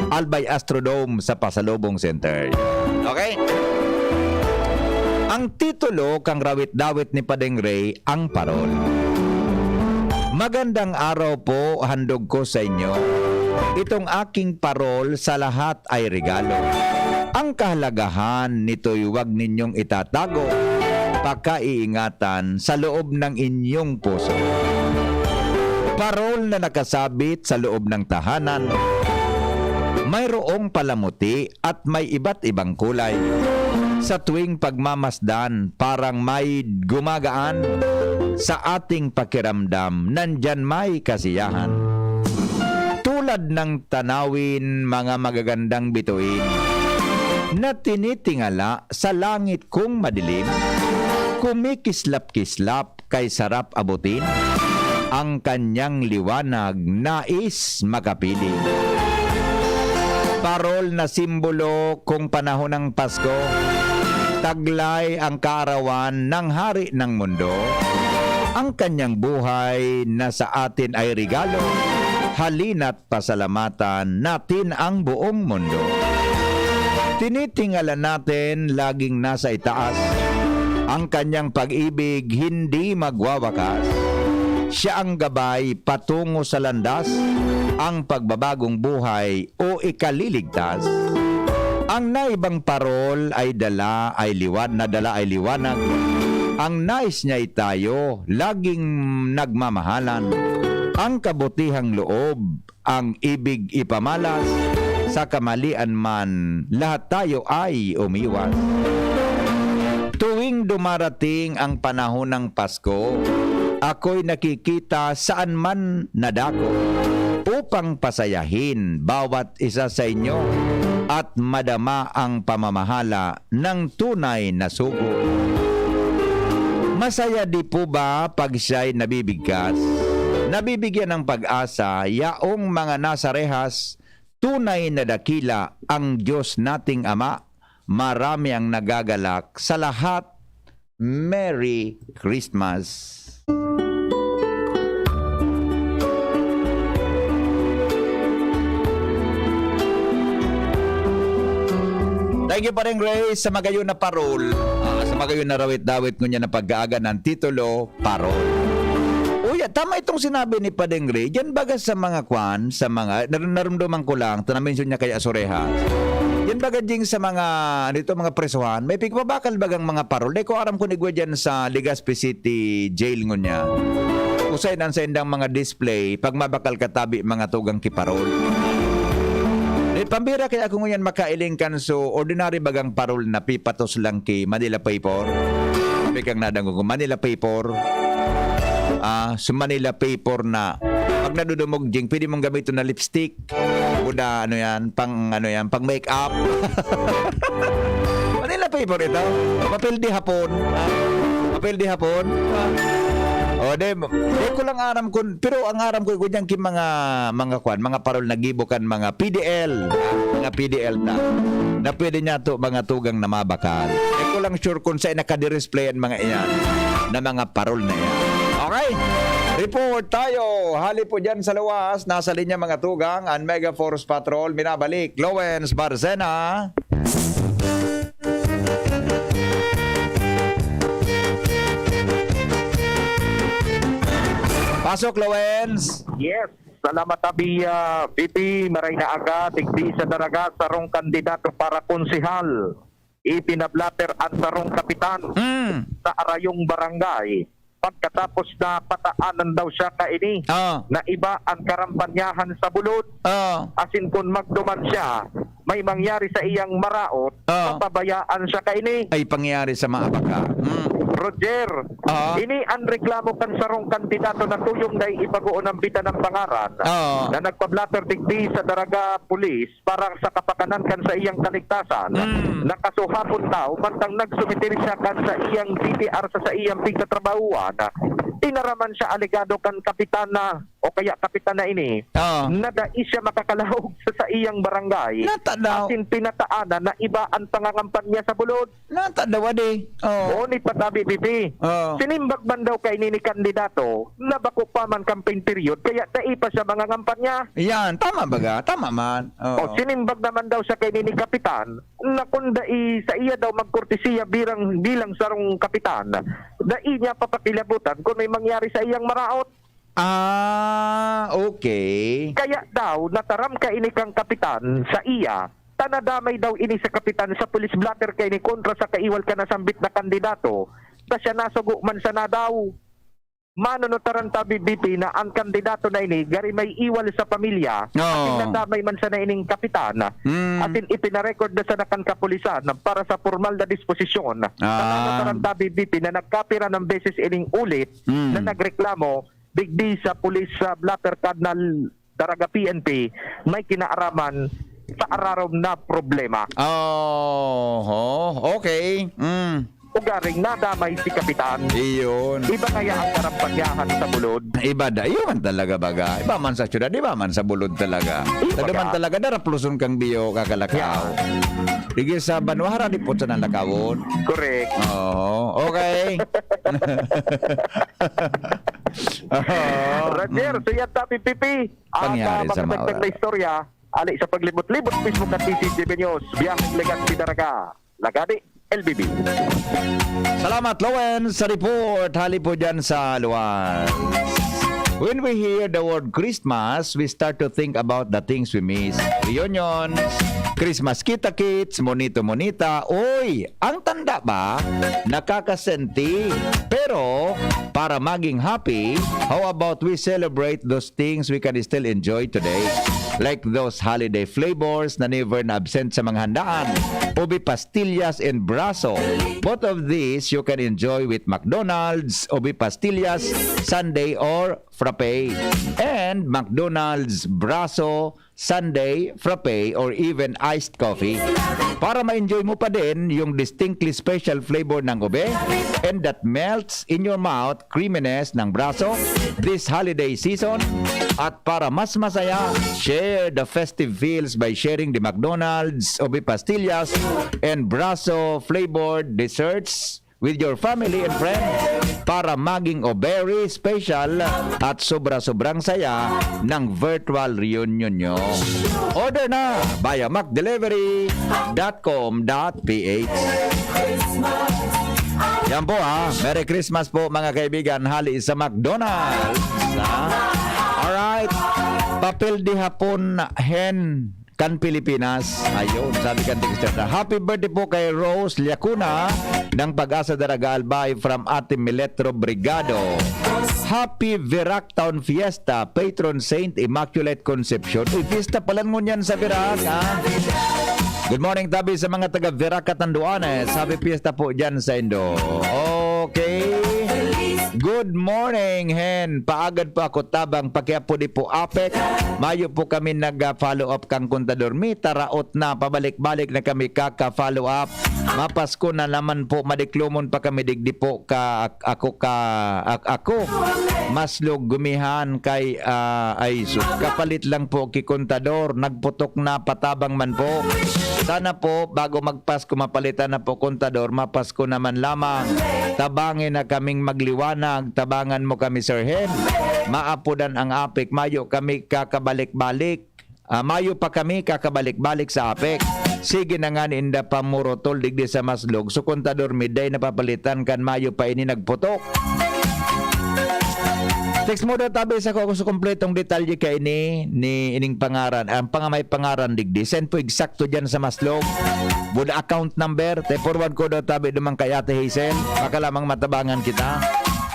Albay Astrodome sa Pasalubong Center. Okay? Ang titulo kang rawit-dawit ni Padeng Ray, Ang Parol. Magandang araw po, handog ko sa inyo. Itong aking parol sa lahat ay regalo. Ang kahalagahan nito'y huwag ninyong itatago, pakaiingatan sa loob ng inyong puso. Parol na nakasabit sa loob ng tahanan, mayroong palamuti at may iba't ibang kulay. Sa tuwing pagmamasdan, parang may gumagaan sa ating pakiramdam, nandyan may kasiyahan. Tulad ng tanawin, mga magagandang bituin na tinitingala sa langit kung madilim, kumikislap-kislap kay sarap abutin, ang kanyang liwanag nais makapiling. Parol na simbolo kung panahon ng Pasko, taglay ang kaarawan ng Hari ng Mundo. Ang kanyang buhay na sa atin ay regalo, halina't pasalamatan natin ang buong mundo. Tinitingala natin laging nasa itaas. Ang kanyang pag-ibig hindi magwawakas. Siya ang gabay patungo sa landas, ang pagbabagong buhay o ikaliligtas. Ang naibang parol ay dala ay liwan-, na dala ay liwanag. Ang nais niya itayo, laging nagmamahalan. Ang kabutihang loob, ang ibig ipamalas, sa kamalian man, lahat tayo ay umiwas. Tuwing dumarating ang panahon ng Pasko, ako'y nakikita saan man nadako upang pasayahin bawat isa sa inyo at madama ang pamamahala ng tunay na sugo. Masaya di po ba pag siya'y nabibigkas? Nabibigyan ng pag-asa yaong mga nasa rehas, tunay na dakila ang Diyos nating Ama. Marami ang nagagalak sa lahat. Merry Christmas! Thank you, Pareng Ray, sa magayon na parol, ah, sa magayon na rawit-dawit ngunyan na pag-aaga ng titulo, Parol. Uya, tama itong sinabi ni Padeng Ray. Diyan baga sa mga kwan, sa mga, nar-, narumduman ko lang, ta na-mention niya kaya sa orehas. Diyan baga ding sa mga, ano ito, mga presohan, may pigpabakal bagang mga parol. Di ko aram kung igwa diyan sa Legazpi City Jail ngunyan. Usain ang saindang mga display, pag mabakal ka tabi, mga tugang ki parol. Eh, pambira kaya ako ngunyan makailing kan so ordinary bagang parol na pipatos lang ki Manila paper. Sabi kang nadangog ko, Manila paper. Ah, so Manila paper na pag nadudumog, Jing, pwede mong gamiton na lipstick. Buda, ano yan, pang, ano yan, pang make-up. Manila paper ito. Papel de hapon. Papel de hapon. O, di, di ko lang aram kun, pero ang aram ko, iko diyan ki mga, mga kwan, mga parol na gibo kan mga P D L. Mga P D L ta. Na pwede niya to, mga tugang na mabakal. Di ko lang sure kung saan nakadisplay ang mga iyan, na mga parol na iyan. Okay? Report tayo. Hali po dyan sa luwas, nasa linya mga tugang, ang Mega Force Patrol. Minabalik, Lowens Barcena. Pasok, Lowens. Yes. Salamat, Abi, ah, V P. Maray na aga, digdi sa Daraga, sarong kandidato para konsehal. Ipinablatter ang sarong kapitan Mm. sa arayong barangay. Pagkatapos na pataanan daw siya kaini, Ah. na iba ang karampanyahan sa bulod. Ah. Asin kun magduman siya, may mangyari sa iyang maraot, Ah. papabayaan siya kaini. Ay pangyayari sa mga abaka. Mm. Roger, Ah. ini ang reklamo kan sarong kandidato na tuyong dai ipagoon ang bitanang pangaran, Ah. na nagpablatter digdi sa Daraga Police para sa kapakanan kan sa iyang kaligtasan. Mm. Nakasuhapon daw, mantang nagsumitir siya kan sa iyang D T R sa, sa iyang pigtatrabahuan, inaraman siya alegado kan kapitan na, o kaya kapitan na ini, Ah. na dai siya makakalaog sa, sa iyang barangay. Nata daw. Asin pinataanan na iba ang pangangampanya sa bulod. Nata daw, adi. Oh. O, ni Patabi, V P. Oh. Sinimbag man daw kaini ni kandidato na bako pa man campaign period, kaya dai pa siya mangangampanya. Yan, tama baga? Tama man. Oo. O, sinimbag naman daw siya kaini ni kapitan na kun dai sa iya daw magkortesiya birang, bilang sarong kapitan, dai niya papakilabutan kun may mangyari sa iyang maraot. Ah, okay. Kaya daw, nataram kaini kan kapitan sa iya, ta nadamay daw ini sa kapitan sa police blotter kaini kontra sa kaiwal kan nasambit na kandidato, ta siya nasugo man sana daw. Mano no taran ta, B B P, na ang kandidato na ini gari may iwal sa pamilya, Oo. asin nadamay man sana ining kapitan, Mm. asin ipinarecord na sana kan kapulisan para sa pormal na disposisyon. Ah. Mano no taran ta, B B P, na nagkapira ng beses ining ulit Mm. na nagreklamo digdi sa pulis sa blotter kan Daraga P N P may kinaaraman sa ararom na problema. Oho, okay. Mm. Ugaring nadamay si Kapitan. Iyon. Iba kaya ang karampagyahan sa bulod? Iba da, iyon man talaga baga. Iba man sa syudad, iba man sa bulod talaga. Iba Lalo man ka. talaga, darapluson kang biyo, kakalakaw. Yeah. Sige sa banwa, hara di po sa nalakawon. Correct. Oo, okay. Oo. Roger, Mm. so yan, Tapi Pipi. At, Pangyari ah, sa makadagdag Maura. na istorya, ali sa paglibot-libot mismo kan T C G B News, biyaheng Legazpi, Daraga, Lagadi, L B B. Salamat, Lowen, sa report. Hali po dyan sa Luan. When we hear the word Christmas, we start to think about the things we miss. Reunions, Christmas kita-kits, monito-monita. Uy, ang tanda ba? Nakakasenti. Pero, para maging happy, how about we celebrate those things we can still enjoy today? Like those holiday flavors na never na absent sa mga handaan. Ubi pastillas and braso. Both of these you can enjoy with McDonald's, ubi pastillas, sundae or frappe. And McDonald's braso, sundae, frappe, or even iced coffee. Para ma-enjoy mo pa din yung distinctly special flavor ng ube and that melts in your mouth, creaminess ng braso this holiday season. At para mas masaya, share the festive feels by sharing the McDonald's, ube pastillas, and braso flavored desserts with your family and friends para maging o very special at sobra-sobrang saya ng virtual reunion nyo. Order na via mcdelivery dot com dot ph. Yan po ha. Merry Christmas po, mga kaibigan. Hali sa McDonald's, ha? Alright. Papel de hapon hen kan Pilipinas. Ayun, sabi kan texter na, "Happy birthday po kay Rose Liacuna ng Pag-asa Daraga Albay from Ate Miletro Brigado. Happy Virac Town Fiesta, patron saint Immaculate Concepcion." Uy, fiesta pala ngunyan sa Virac, ha? Good morning, tabi sa mga taga Virac, Catanduanes. Happy fiesta po dyan sa indo. Okay. Good morning, Hen. Paagad po ako tabang pakiapod po apek. Mayo po kami nag-follow up kang Kontador. Mi, taraot na. Pabalik-balik na kami kaka-follow up. Mapasko na naman po. Madiklomon pa kami digdi po ka, ako ka, ak-, ako. Maslog gumihan kay, ah, ay sus. Kapalit lang po ki Kontador. Nagputok na, patabang man po. Sana po, bago magpasko, mapalitan na po Kontador. Mapasko naman lamang. Tabangi na kaming magliwanag. Tabangan mo kami, Sir Hen. Maapodan ang apek. Mayo kami kakabalik-balik. Ah, mayo pa kami kakabalik-balik sa apek. Sige na nga ninda pamurotol digdi sa Maslog. So, Kontador, mi, dai napapalitan kan mayo pa ini nagputok. Text mo daw, tabi sa ko, sa kompletong detalye kaini ni ining pangaran. Ang panga may pangaran digdi. Send po eksakto dyan sa Maslog. Buda account number. Te forward ko daw, tabi, duman kay Ate Hazel. Baka lamang matabangan kita.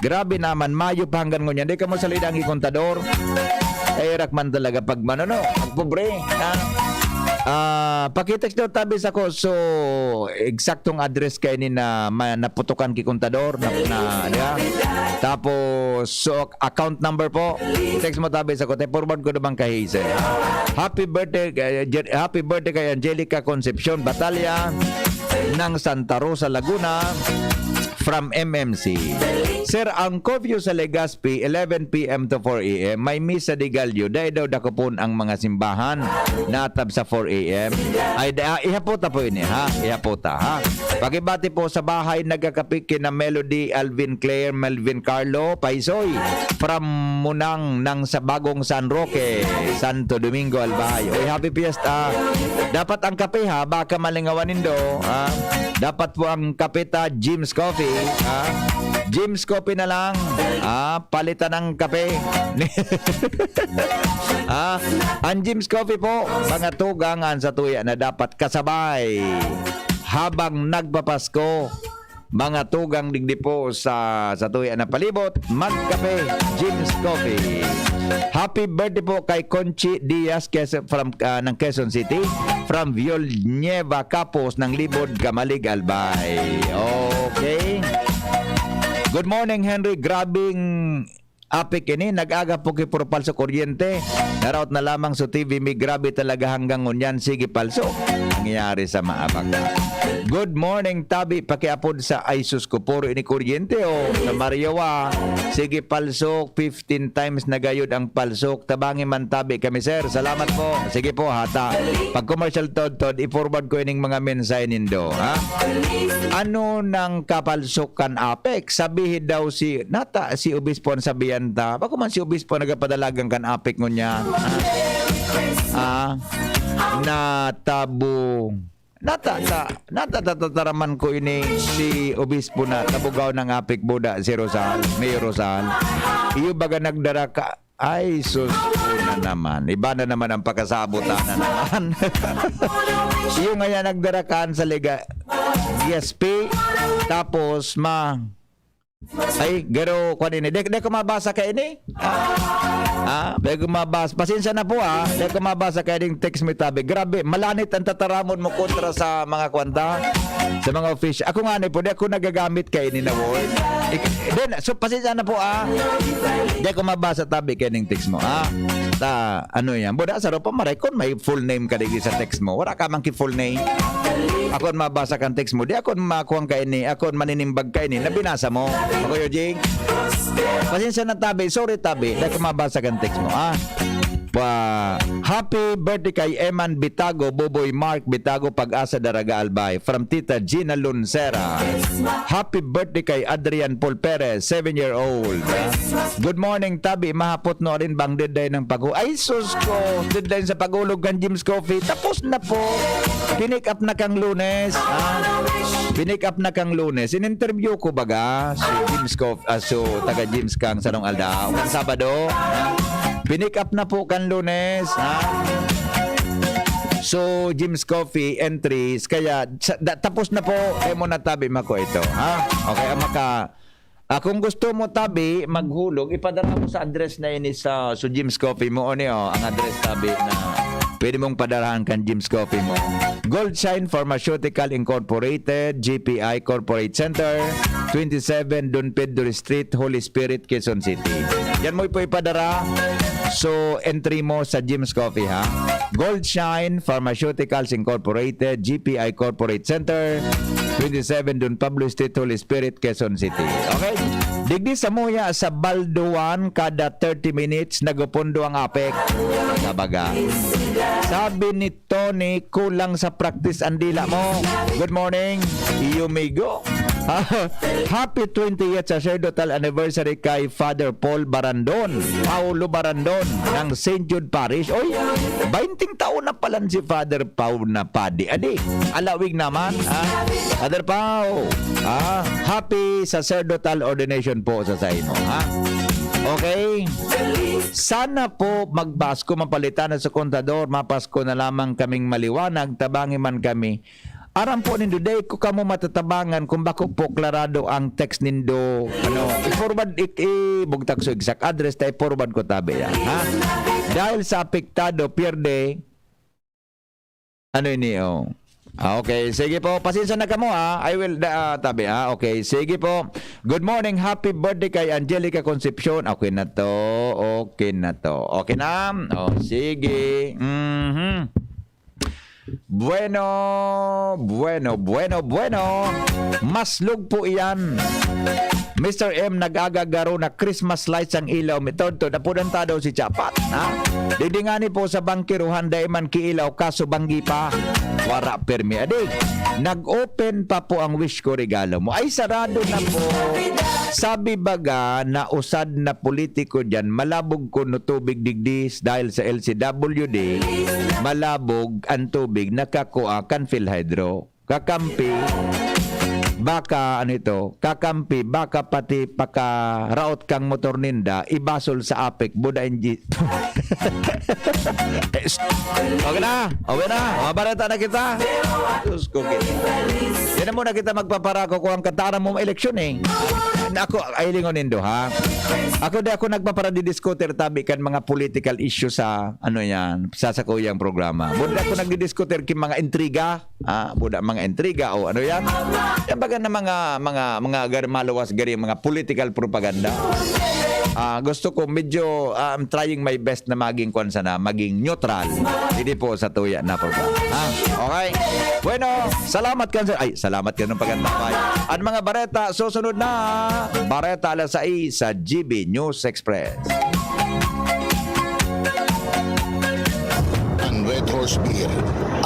Grabe naman, mayo pa hanggang ngunyan. Di ka mo salida ang Kontador. Eh, irak man talaga pag mano, no? Pag pobre, ha? Ah, pakitext daw, tabi sa ko. So, eksaktong address kaini na ma-, naputukan ki Kontador, na, na, di ba? Tapos, so, account number po. Text mo, tabi sa ko. Te forward ko naman kay Hazel. Happy birthday, eh, Jer-, happy birthday kay Angelica Concepcion Batalla ng Santa Rosa, Laguna. From M M C. Sir, ang curfew sa Legazpi, eleven P M to four A M. May misa de Gallo, dai daw dakopon ang mga simbahan. Natab sa four A M. Ay, da, ah, ihapota po ini, ha? Ihapota, ha? Pakibati po sa bahay, nagkakape kina Melody, Alvin, Claire, Melvin, Carlo, Paisoy. From Munang ng sa Bagong San Roque, Santo Domingo, Albay. Oy, happy fiesta. Dapat ang kape, ha, baka malingawan nindo, ha? Dapat po ang kape ta, Jim's Coffee, ha? Jim's Coffee na lang. Ah, palitan ng kape. Ah, ang Jim's Coffee po, mga tugang, ang satuya na dapat kasabay habang nagpapasko. Mga tugang digdi po sa satuya na palibot, magkape, Jim's Coffee. Happy birthday po kay Conchi Diaz Quez- from, ah, ng Quezon City, from Villanueva Capos ng Libod, Camalig, Albay. Okay. Good morning, Henry. Grabing apik ini, nag-aga po ki puro palso kuryente. Naraot na lamang sa T V, may grabe talaga hanggang ngunyan, sige palso. Nangyayari sa maabak. Good morning, tabi, pakiapod sa ay sus ko, puro ini kuryente, oh. Sa Marioa, sige palso, fifteen times na gayod ang palso. Tabangi man tabi kami, sir. Salamat po. Sige po, hata. Pag commercial todtod, i-forward ko ining mga mensahe nindo, ha? Ano nang kapalso kan apek? Sabihi daw si, nata, si Obispo ang sabihan ta. Bako man si Obispo nagapadalagan kan apek ngunyan. Ah, natabo. Nata, ta, nata, tatataraman ko ini si Obispo na tabugaw ng apek buda si Rosal, Mayor Rosal. Iyo baga nagdara ka, ay, sus ko na naman. Iba na naman ang pagkasabot na naman. Iyo nga yan, nagdarakan sa Liga, G S P. Tapos, ma... Ay, garo, kwan ini. Di, di ko mabasa ka ini? Ah, ah, di ko mabasa. Pasensya na po, ah. Di ko mabasa ka ining text mo, tabi. Grabe, malanit ang tataramon mo kontra sa mga kwanta, sa mga official. Ako nga ni po, di ako nagagamit ka ini na word. Ik-, then, so, pasensya na po, ah. Di ko mabasa, tabi, ka ining text mo, ah. Ta, ano yan? Buda, sa ropa, maray, kung may full name ka digdi sa text mo. Wala ka man ki full name. Ako ang mabasa kang text mo. Di ako makuha ka ini. Ako ang maninimbag ka ini. Nabinasa mo. Ako, Eugene. Pasensya na, tabi. Sorry, tabi. Di ako mabasa kang text mo, ah. Pa, happy birthday kay Eman Bitago, Boboy Mark Bitago, Pag-asa, Daraga, Albay. From Tita Gina Luncera. Happy birthday kay Adrian Paul Perez, seven-year-old. Good morning, tabi. Mahapot no rin bang deday ng pag-, ay, sus ko. Deadline sa pag-ulog kan Jim's Coffee. Tapos na po. Pinick up na kang Lunes. Ah, pinick up na kang Lunes. In-interview ko baga si Jim's Coffee, ah, so taga Jim's kang sarong aldaw, kan Sabado. Ah, pinick up na po kan Lunes. Ah. So, Jim's Coffee entries. Kaya, sa, da, tapos na po. Kaya mo natabi mako ito. Ha? Okay, ang maka, ah, kung gusto mo tabi, maghulog, ipadala mo sa address na ini sa, sa Jim's Coffee mo. O niyo, ang address tabi na pwede mong padarahan kan Jim's Coffee mo. Gold Shine Pharmaceutical Incorporated, G P I Corporate Center, twenty-seven Don Pedro Street, Holy Spirit, Quezon City. Yan mo po ipadara. So, entry mo sa Jim's Coffee, ha? Gold Shine Pharmaceuticals Incorporated, G P I Corporate Center, twenty-seven Don Pablo Street, Holy Spirit, Quezon City. Okay? Digdi sa muya sa Balduan, kada thirty minutes, nagupundo ang apek. Tabaga. Sabi ni Tony, kulang sa practice ang dila mo. Good morning, Yumigo. Happy twentieth sacerdotal anniversary kay Father Paul Barandon, Paulo Barandon, ng Saint Jude Parish. Oy, bainting taon na pala si Father Pau na padi. Adi, alawig naman, ha? Father Pau, ha? Happy sacerdotal ordination po sa saimo, ha? Okay? Sana po magpasko, mapalitan na sa kontador, mapasko na lamang kaming maliwanag, tabangi man kami. Aram po nindo, dai ko kamo matatabangan kung bako po klarado ang text nindo. Ano, i-forward, i-, ibugtak sa exact address, ta i-forward ko tabi yan, ha? Dahil sa apektado, pierde, ano ini, oh? Ah, okay, sige po. Pasensya na kamo, ha? I will, da, ah, tabi, ha? Okay, sige po. Good morning, happy birthday kay Angelica Concepcion. Okay na to, okay na to. Okay na? Oh, sige. Mhm. Bueno, bueno, bueno, bueno. Maslog po iyan. Mister M, nag-agagaro na Christmas lights ang ilaw. Mitodtod, apudan ta daw si Chapat, ha? Didi ngani po sa bangkiruhan, dai man kiilaw, kaso banggi pa. Wara permi, adi. Nag-open pa po ang wish ko, regalo mo. Ay, sarado na po. Sabi baga na usad na politiko diyan, malabog kuno tubig digdi dahil sa L C W D, malabog ang tubig nakakua kan PhilHydro. Kakampi, baka, ano ito, kakampi, baka pati pakaraot kang motor ninda, ibasol sa apek, buda in G-, Eh, s-, okay na, okay na, mabareta na kita. Diyos ko, kita. Yan na muna kita magpaparako kung ang katara mo eleksyon eh. Na ako, ay lingon nindo, ha? Ako di ako nagpaparadidiscuter tabi kan mga political issue sa, ano yan, sa sakuyang programa. Buda ako nagdidiscuter ki mga intriga, ha? Buda mga intriga o ano yan. Yan baga na mga, mga, mga gar-, maluwas gari, mga political propaganda. Ah, gusto ko medyo, ah, I'm trying my best na maging kwan sana, maging neutral. Hindi po sa tuya na programa. Ha? Okay? Bueno, salamat kan sa, ay, salamat kan ng pagandapay. Ang mga bareta, susunod na. Bareta alas sais sa G B News Express. An Red Horse Beer,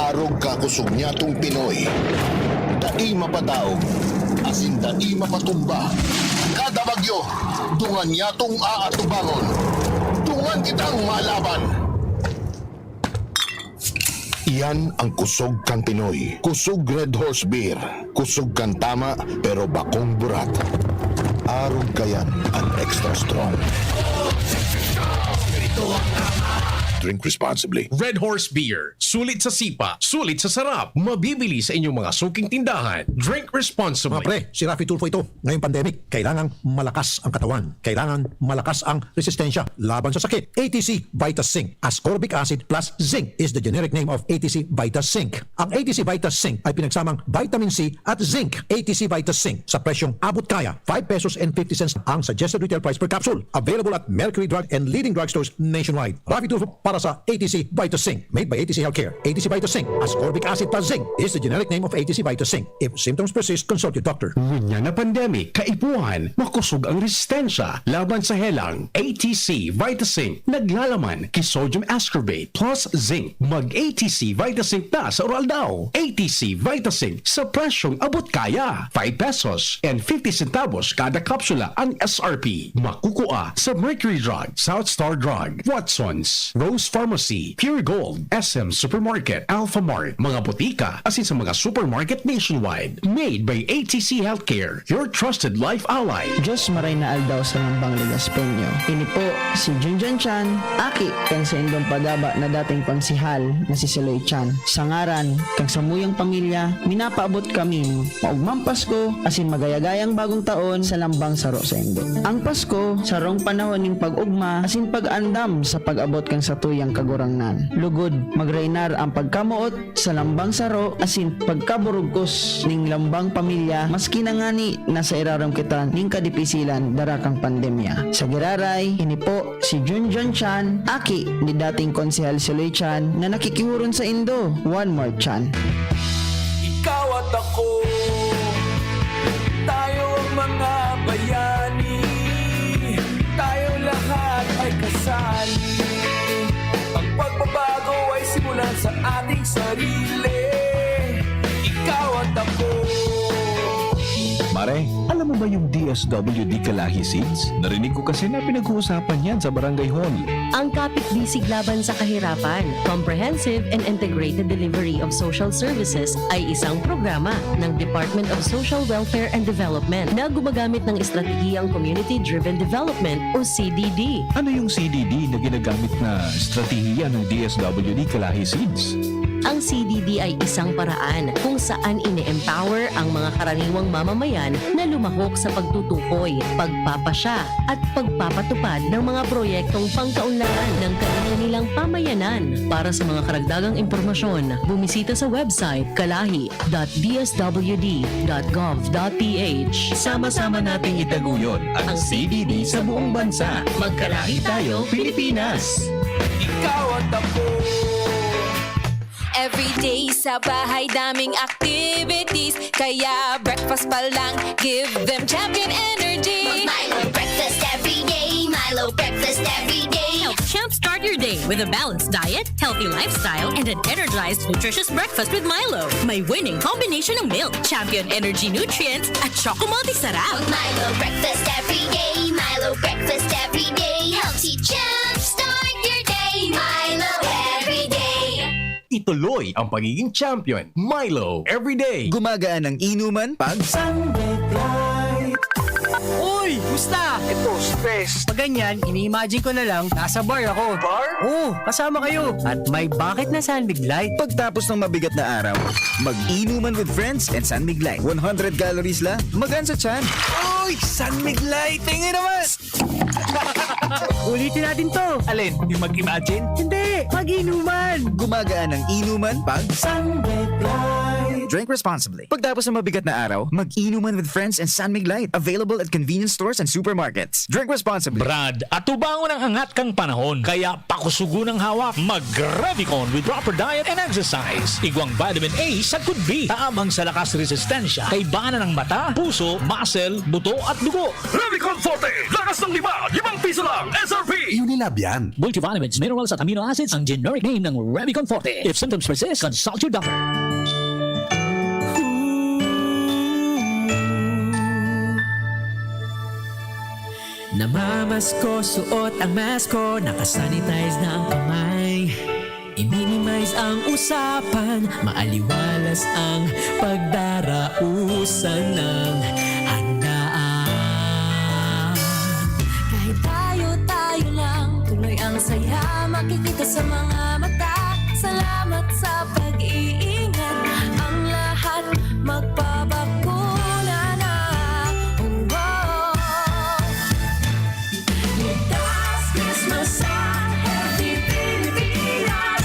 arog kakosog nyatong Pinoy. Dai mapadaog, asin dai mapatumba. Kada bagyo, dungan nyatong aatubangon. Dungan kitang malaban. Iyan ang kusog kan Pinoy. Kusog Red Horse Beer. Kusog kan tama, pero bakong burat. Arog kayan an extra strong. Drink responsibly. Red Horse Beer. Sulit sa sipa, sulit sa sarap. Mabibili sa inyong mga suking tindahan. Drink responsibly. Mga pre, si Raffy Tulfo ito. Ngayong pandemic, kailangang malakas ang katawan. Kailangan malakas ang resistensya laban sa sakit. A T C Vita Zinc. Ascorbic acid plus zinc is the generic name of A T C Vita Zinc. Ang A T C Vita Zinc ay pinagsamang vitamin C at zinc. A T C Vita Zinc sa presyong abot kaya, five pesos and fifty cents ang suggested retail price per capsule. Available at Mercury Drug and leading drugstores nationwide. Raffy Tulfo para sa A T C Vita Zinc. Made by A T C Healthcare. A T C Vita Zinc. Ascorbic acid plus zinc is the generic name of A T C Vita Zinc. If symptoms persist, consult your doctor. Ngunyan na pandemic, kaipuhan, makusog ang resistensya laban sa helang. A T C Vita Zinc, naglalaman ki sodium ascorbate plus zinc. Mag A T C Vita Zinc na sa Uraldaw. A T C Vita Zinc sa presyong abot kaya. Five pesos and fifty centavos kada kapsula ang S R P. Makukua sa Mercury Drug, South Star Drug, Watson's, Rose Pharmacy, Pure Gold, S M Supermarket, Alpha Mart, mga botika, asin sa mga supermarket nationwide. Made by A T C Healthcare, your trusted life ally. Diyos maray na aldaw sa lambang Legazpeño. Ini po si Junjun Chan, aki kan saindong padaba na dating konsehal na si Siloy Chan. Sa ngaran kan samuyang pamilya, minapaabot kami maogmang Pasko asin magayagayang Bagong Taon sa lambang saro saindo. Ang Pasko, sarong panahon nin pag-ogma asin pag-andam sa pag-abot kan satuyang Kagurangnan. Lugod, magreinar ang pagkamoot sa lambang saro asin pagkaburugkos ning lambang pamilya, maski na ngani nasa irarom kita ning kadipisilan dara kan pandemya. Sa giraray, ini po si Junjun Chan, aki ni dating Konsehal Siloy Chan, na nakikihoron saindo. One more, Chan. Ikaw at ako, tayo ang mga bayani. Tayo lahat ay kasali. Ang pagbabago ay simulan sa ating sarili. Ikaw at ako. Mare, alam mo ba yung D S W D Kalahi Seeds? Narinig ko kasi na pinag-uusapan yan sa barangay hall. Ang Kapit Bisig Laban sa Kahirapan, Comprehensive and Integrated Delivery of Social Services, ay isang programa ng Department of Social Welfare and Development na gumagamit ng estratehiyang Community-Driven Development o C D D. Ano yung C D D na ginagamit na estratehiya ng D S W D Kalahi Seeds? Ang C D D ay isang paraan kung saan ine-empower ang mga karaniwang mamamayan na lumahok sa pagtutukoy, pagpapasya, at pagpapatupad ng mga proyektong pangkaunlaran ng kanilang pamayanan. Para sa mga karagdagang impormasyon, bumisita sa website kalahi dot D S W D dot gov dot P H. Sama-sama nating itaguyod ang C D D sa buong bansa. Magkalahi tayo, Pilipinas! Ikaw at ako. Everyday sa bahay, daming activities. Kaya breakfast pa lang, give them Champion Energy. Milo breakfast every day. Milo breakfast every day. Help jumpstart your day with a balanced diet, healthy lifestyle, and an energized, nutritious breakfast with Milo. May winning combination ng milk, Champion Energy Nutrients, at Choco Multi Sarap. Milo breakfast every day. Milo breakfast every day. Helps you jumpstart your day. Milo every day. Tuloy ang pagiging champion. Milo, everyday. Gumagaan ang inuman pag Sunlight. Uy! Gusta? Ito, stress. Pag ganyan, ini-imagine ko na lang, nasa bar ako. Bar? Oo, kasama kayo. At may bakit na San Mig Light. Pagtapos ng mabigat na araw, mag-inuman with friends and San Mig Light. One hundred calories lang, magaan sa tiyan. Uy! San Mig Light! Tingin naman! Ulitin natin to. Alin? Yung mag-imagine? Hindi! Mag-inuman! Gumagaan ang inuman pag Sunlight. Drink responsibly. Pagtapos ng mabigat na araw, mag-inuman with friends and San Mig Light. Available at convenience stores and supermarkets. Drink responsibly. Brad, atubangon ang angat kang panahon. Kaya pakusugon ang hawak. Mag-Revicon with proper diet and exercise. Igwang vitamin A sa could be. Taamang sa lakas resistensya. Kaibanan ng mata, puso, muscle, buto at dugo. Revicon Forte! Lakas ng lima! Limang piso lang! S R P! Unilab yan. Multivitamins, minerals at amino acids ang generic name ng Revicon Forte. If symptoms persist, consult your doctor. Namamasko, suot ang mask ko, nakasanitize na ang kamay. I-minimize ang usapan, maaliwalas ang pagdarausan ng handaan. Kahit tayo-tayo lang, tuloy ang saya, makikita sa mga mata. Salamat sa pag-iingat, ang lahat magpabakuna na. Oh, oh. Ligtas Christmas sa Healthy Pilipinas.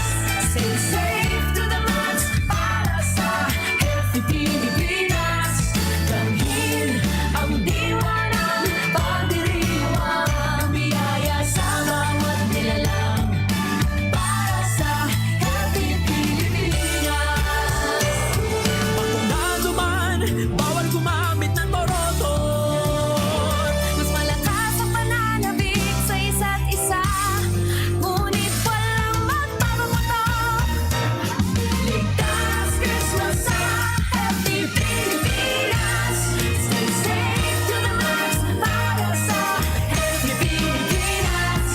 Stay safe to the max para sa Healthy Pilipinas. Damhin ang diwa ng pagdiriwang, biyaya sa bawat nilalang para sa Healthy Pilipinas. Bakunado man, bawal gumamit ng boroto. Mas malakas ang pananabik sa isa't isa, ngunit walang magpapaputok. Ligtas Christmas sa Healthy Pilipinas. Stay safe to the max para sa Healthy Pilipinas.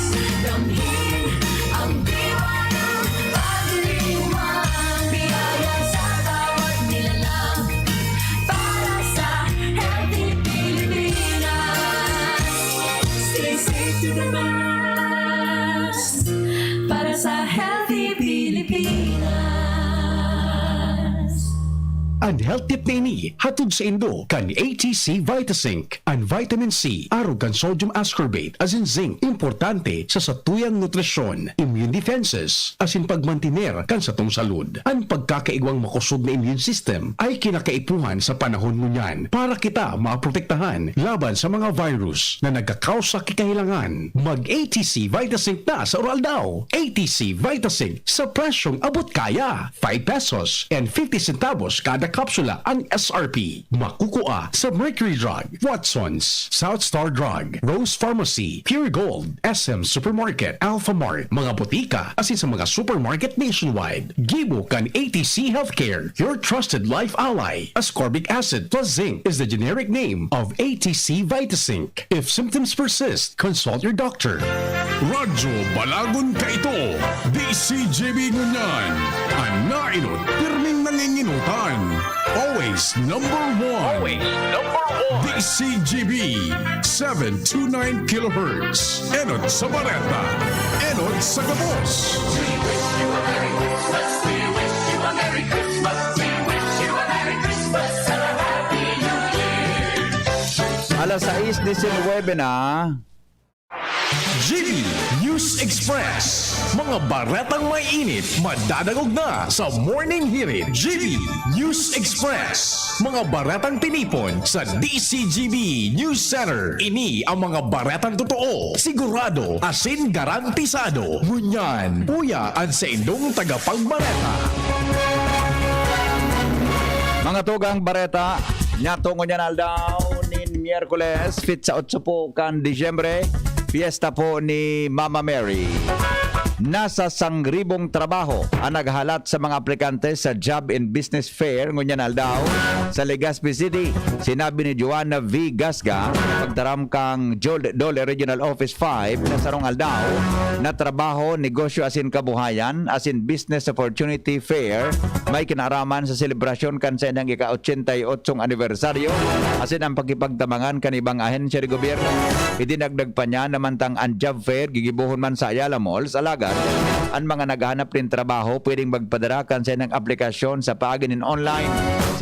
Damhin ang diwa ng pagdiriwang, biyaya sa bawat nilalang para sa Healthy Pilipinas. Stay safe to the max para sa Healthy Pilipinas. An health tip na ini hatod saindo kan A T C Vitazinc. An vitamin C, arog kan sodium ascorbate, asin zinc, importante sa satuyang nutrisyon, immune defenses, asin pagmantiner kan satong salud. An pagkakaigwang makosog na immune system ay kinakaipuhan sa panahon ngunyan para kita maprotektahan laban sa mga virus na nagkakausa ki kahilangan. Mag A T C Vitazinc na sa uraldaw. A T C Vitazinc sa presyong abot kaya. Five pesos and fifty centavos kada kapsula ang S R P. Makukua sa Mercury Drug, Watson's, South Star Drug, Rose Pharmacy, Pure Gold, S M Supermarket, Alpha Mart, mga botika, asin sa mga supermarket nationwide. Gibo kan A T C Healthcare, your trusted life ally. Ascorbic acid plus zinc is the generic name of A T C Vitazinc. If symptoms persist, consult your doctor. Radyo Balagon kaito, D C G B ngunyan, an nainot, pirming nanginginotan. Always number one. Always number one. D C G B, seven two nine kilohertz. Enot sa bareta, enot sa gabos. Alas sais disinwebe na. G B News Express. Mga baretang may init, madadangog na sa Morning Hirit. G B News Express. Mga baretang tinipon sa D C G B News Center. Ini ang mga baretang totoo, sigurado, asin garantisado. Ngunyan, uya an saindong tagapagbareta. Mga tugang bareta, niato ngunyan aldaw nin Miyerkules, petsa otso po kan Disyembre, piyesta po ni Mama Mary. Nasa sangribong trabaho ang naghalat sa mga aplikante sa Job and Business Fair ngunyan aldaw sa Legazpi City. Sinabi ni Joanna V. Gasga, pagtaram kang Jol-, Dole Regional Office five, na sarong aldaw na trabaho, negosyo asin kabuhayan asin Business Opportunity Fair may kinaaraman sa selebrasyon kan saindang ika-ochenta y ochong anibersaryo asin ang pakipagtabangan kan ibang ahensya de gobyerno. Idinagdag pa niya na mantang ang job fair gigibohon man sa Ayala Malls, alagad an mga naghahanap nin trabaho pwedeng magpadara kan saindang aplikasyon sa paagi nin online.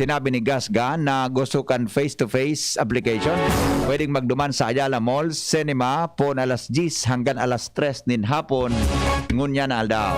Sinabi ni Gasga na gusto kan face-to-face application, pwedeng magduman sa Ayala Malls, Cinema, poon alas diyes hanggang alas tres nin hapon ngunyan na aldaw.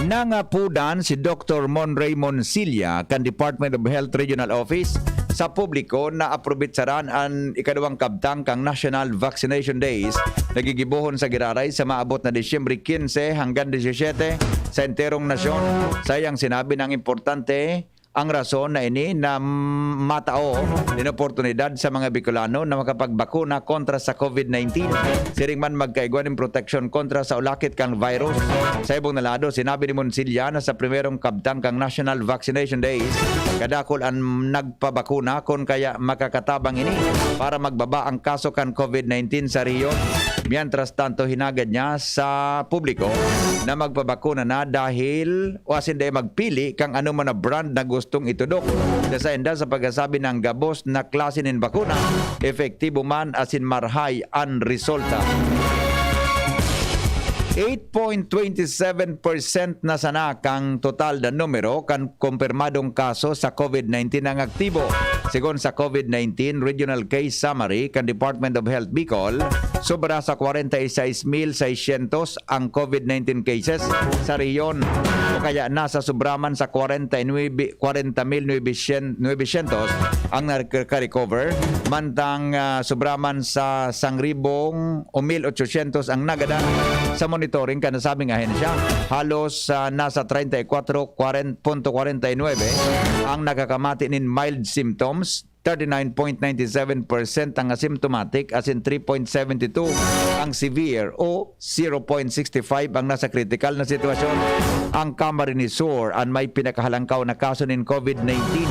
Nangapodan si Doktor Mon Raymond Silla kan Department of Health Regional Office sa publiko na aprobitsaran an ikaduwang kabtang kan National Vaccination Days na gigibohon sa giraray sa maabot na Disyembre quince hanggang diecisiete sa enterong nasyon. Sa iyang sinabi na importante ang rason na ini na matao nin oportunidad sa mga Bicolano na makapagbakuna kontra sa COVID nineteen. Siring man magkaigwa nin proteksyon kontra sa ulakit kan virus. Sa ibong na lado, sinabi ni Monsilla na sa primerong kabtang kan National Vaccination Days, kadakul an nagpabakuna kun kaya makakatabang ini para magbaba ang kaso kan COVID nineteen sa rehiyon. Mientras tanto, hinagad niya sa publiko na magpabakuna na dahil o asin dai magpili kan anoman na brand na gustong itudok sa sainda sa pagkasabi na gabos na klase nin bakuna, epektibo man asin marahay an resulta. Eight point twenty seven percent na sana kan total na numero kan kumpirmadong kaso sa COVID nineteen ang aktibo. Segun sa COVID nineteen Regional Case Summary kan Department of Health Bicol, sobra sa kwarenta y seis mil seiscientos ang COVID nineteen cases sa rehiyon, o kaya nasa sobra man sa kwarenta y nuebe, kwarenta mil nuebesyen-, nuebesyentos ang nagka-recover, mantang, ah, sobra man sa sangribong o mil ochosyentos ang nagadan sa monitoring kan nasabing ahensya. Halos, ah, nasa treinta y cuatro punto kwarenta y nuebe ang nakakamati nin mild symptoms, thirty-nine point ninety seven percent ang asymptomatic, asin three point seventy two ang severe o zero point sixty five ang nasa kritikal na sitwasyon. Ang Camarines Sur an may pinakahalangkaw na kaso nin COVID nineteen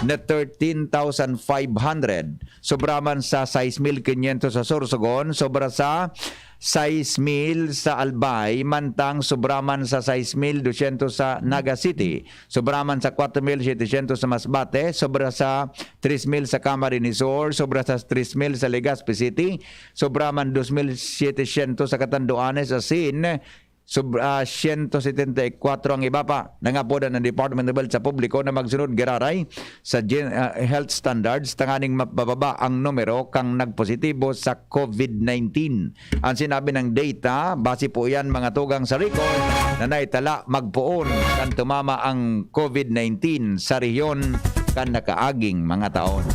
na thirteen thousand five hundred, sobra man sa sais mil kinyentos sa Sorsogon, sobra sa sais mil sa Albay, mantang sobra man sa sais mil dosyentos sa Naga City, sobra man sa kwatro mil setesyentos sa Masbate, sobra sa tres mil sa Camarines Sur, sobra sa tres mil sa Legazpi City, sobra man dos mil setesyentos sa Catanduanes, asin sobra, ah, siyento setenta y kwatro ang iba pa. Nangapodan ang Department of Health sa publiko na magsunod giraray sa gen-, ah, health standards tanganing mapababa ang numero kan nagpositibo sa COVID nineteen. Ang sinabi ng data, base po iyan mga tugang sa record na naitala magpoon kan tumama ang COVID nineteen sa rehiyon kan nakaaging mga taon.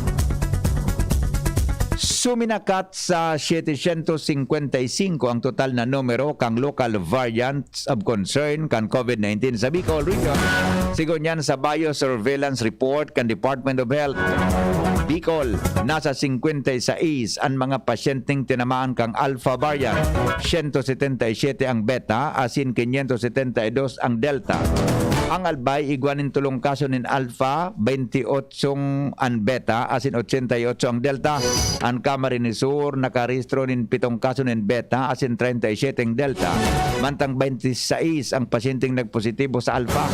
Suminakat sa setecientos cincuenta y cinco ang total na numero kan local variants of concern kan COVID nineteen sa Bicol Region. Sigon yan sa Biosurveillance Report kan Department of Health, Bicol, nasa cincuenta y seis an mga pasyenteng tinamaan kan Alpha variant, siyento setenta y siyete ang Beta, asin quinientos setenta y dos ang Delta. Ang Albay igwa nin tolong kaso nin Alpha, bente y ocho ang Beta, asin ochenta y ocho ang Delta. An Camarines Sur nakarehistro nin pitong kaso nin Beta, asin treinta y siete ang Delta. Mantang bente y seis ang pasyenteng nagpositibo sa Alpha,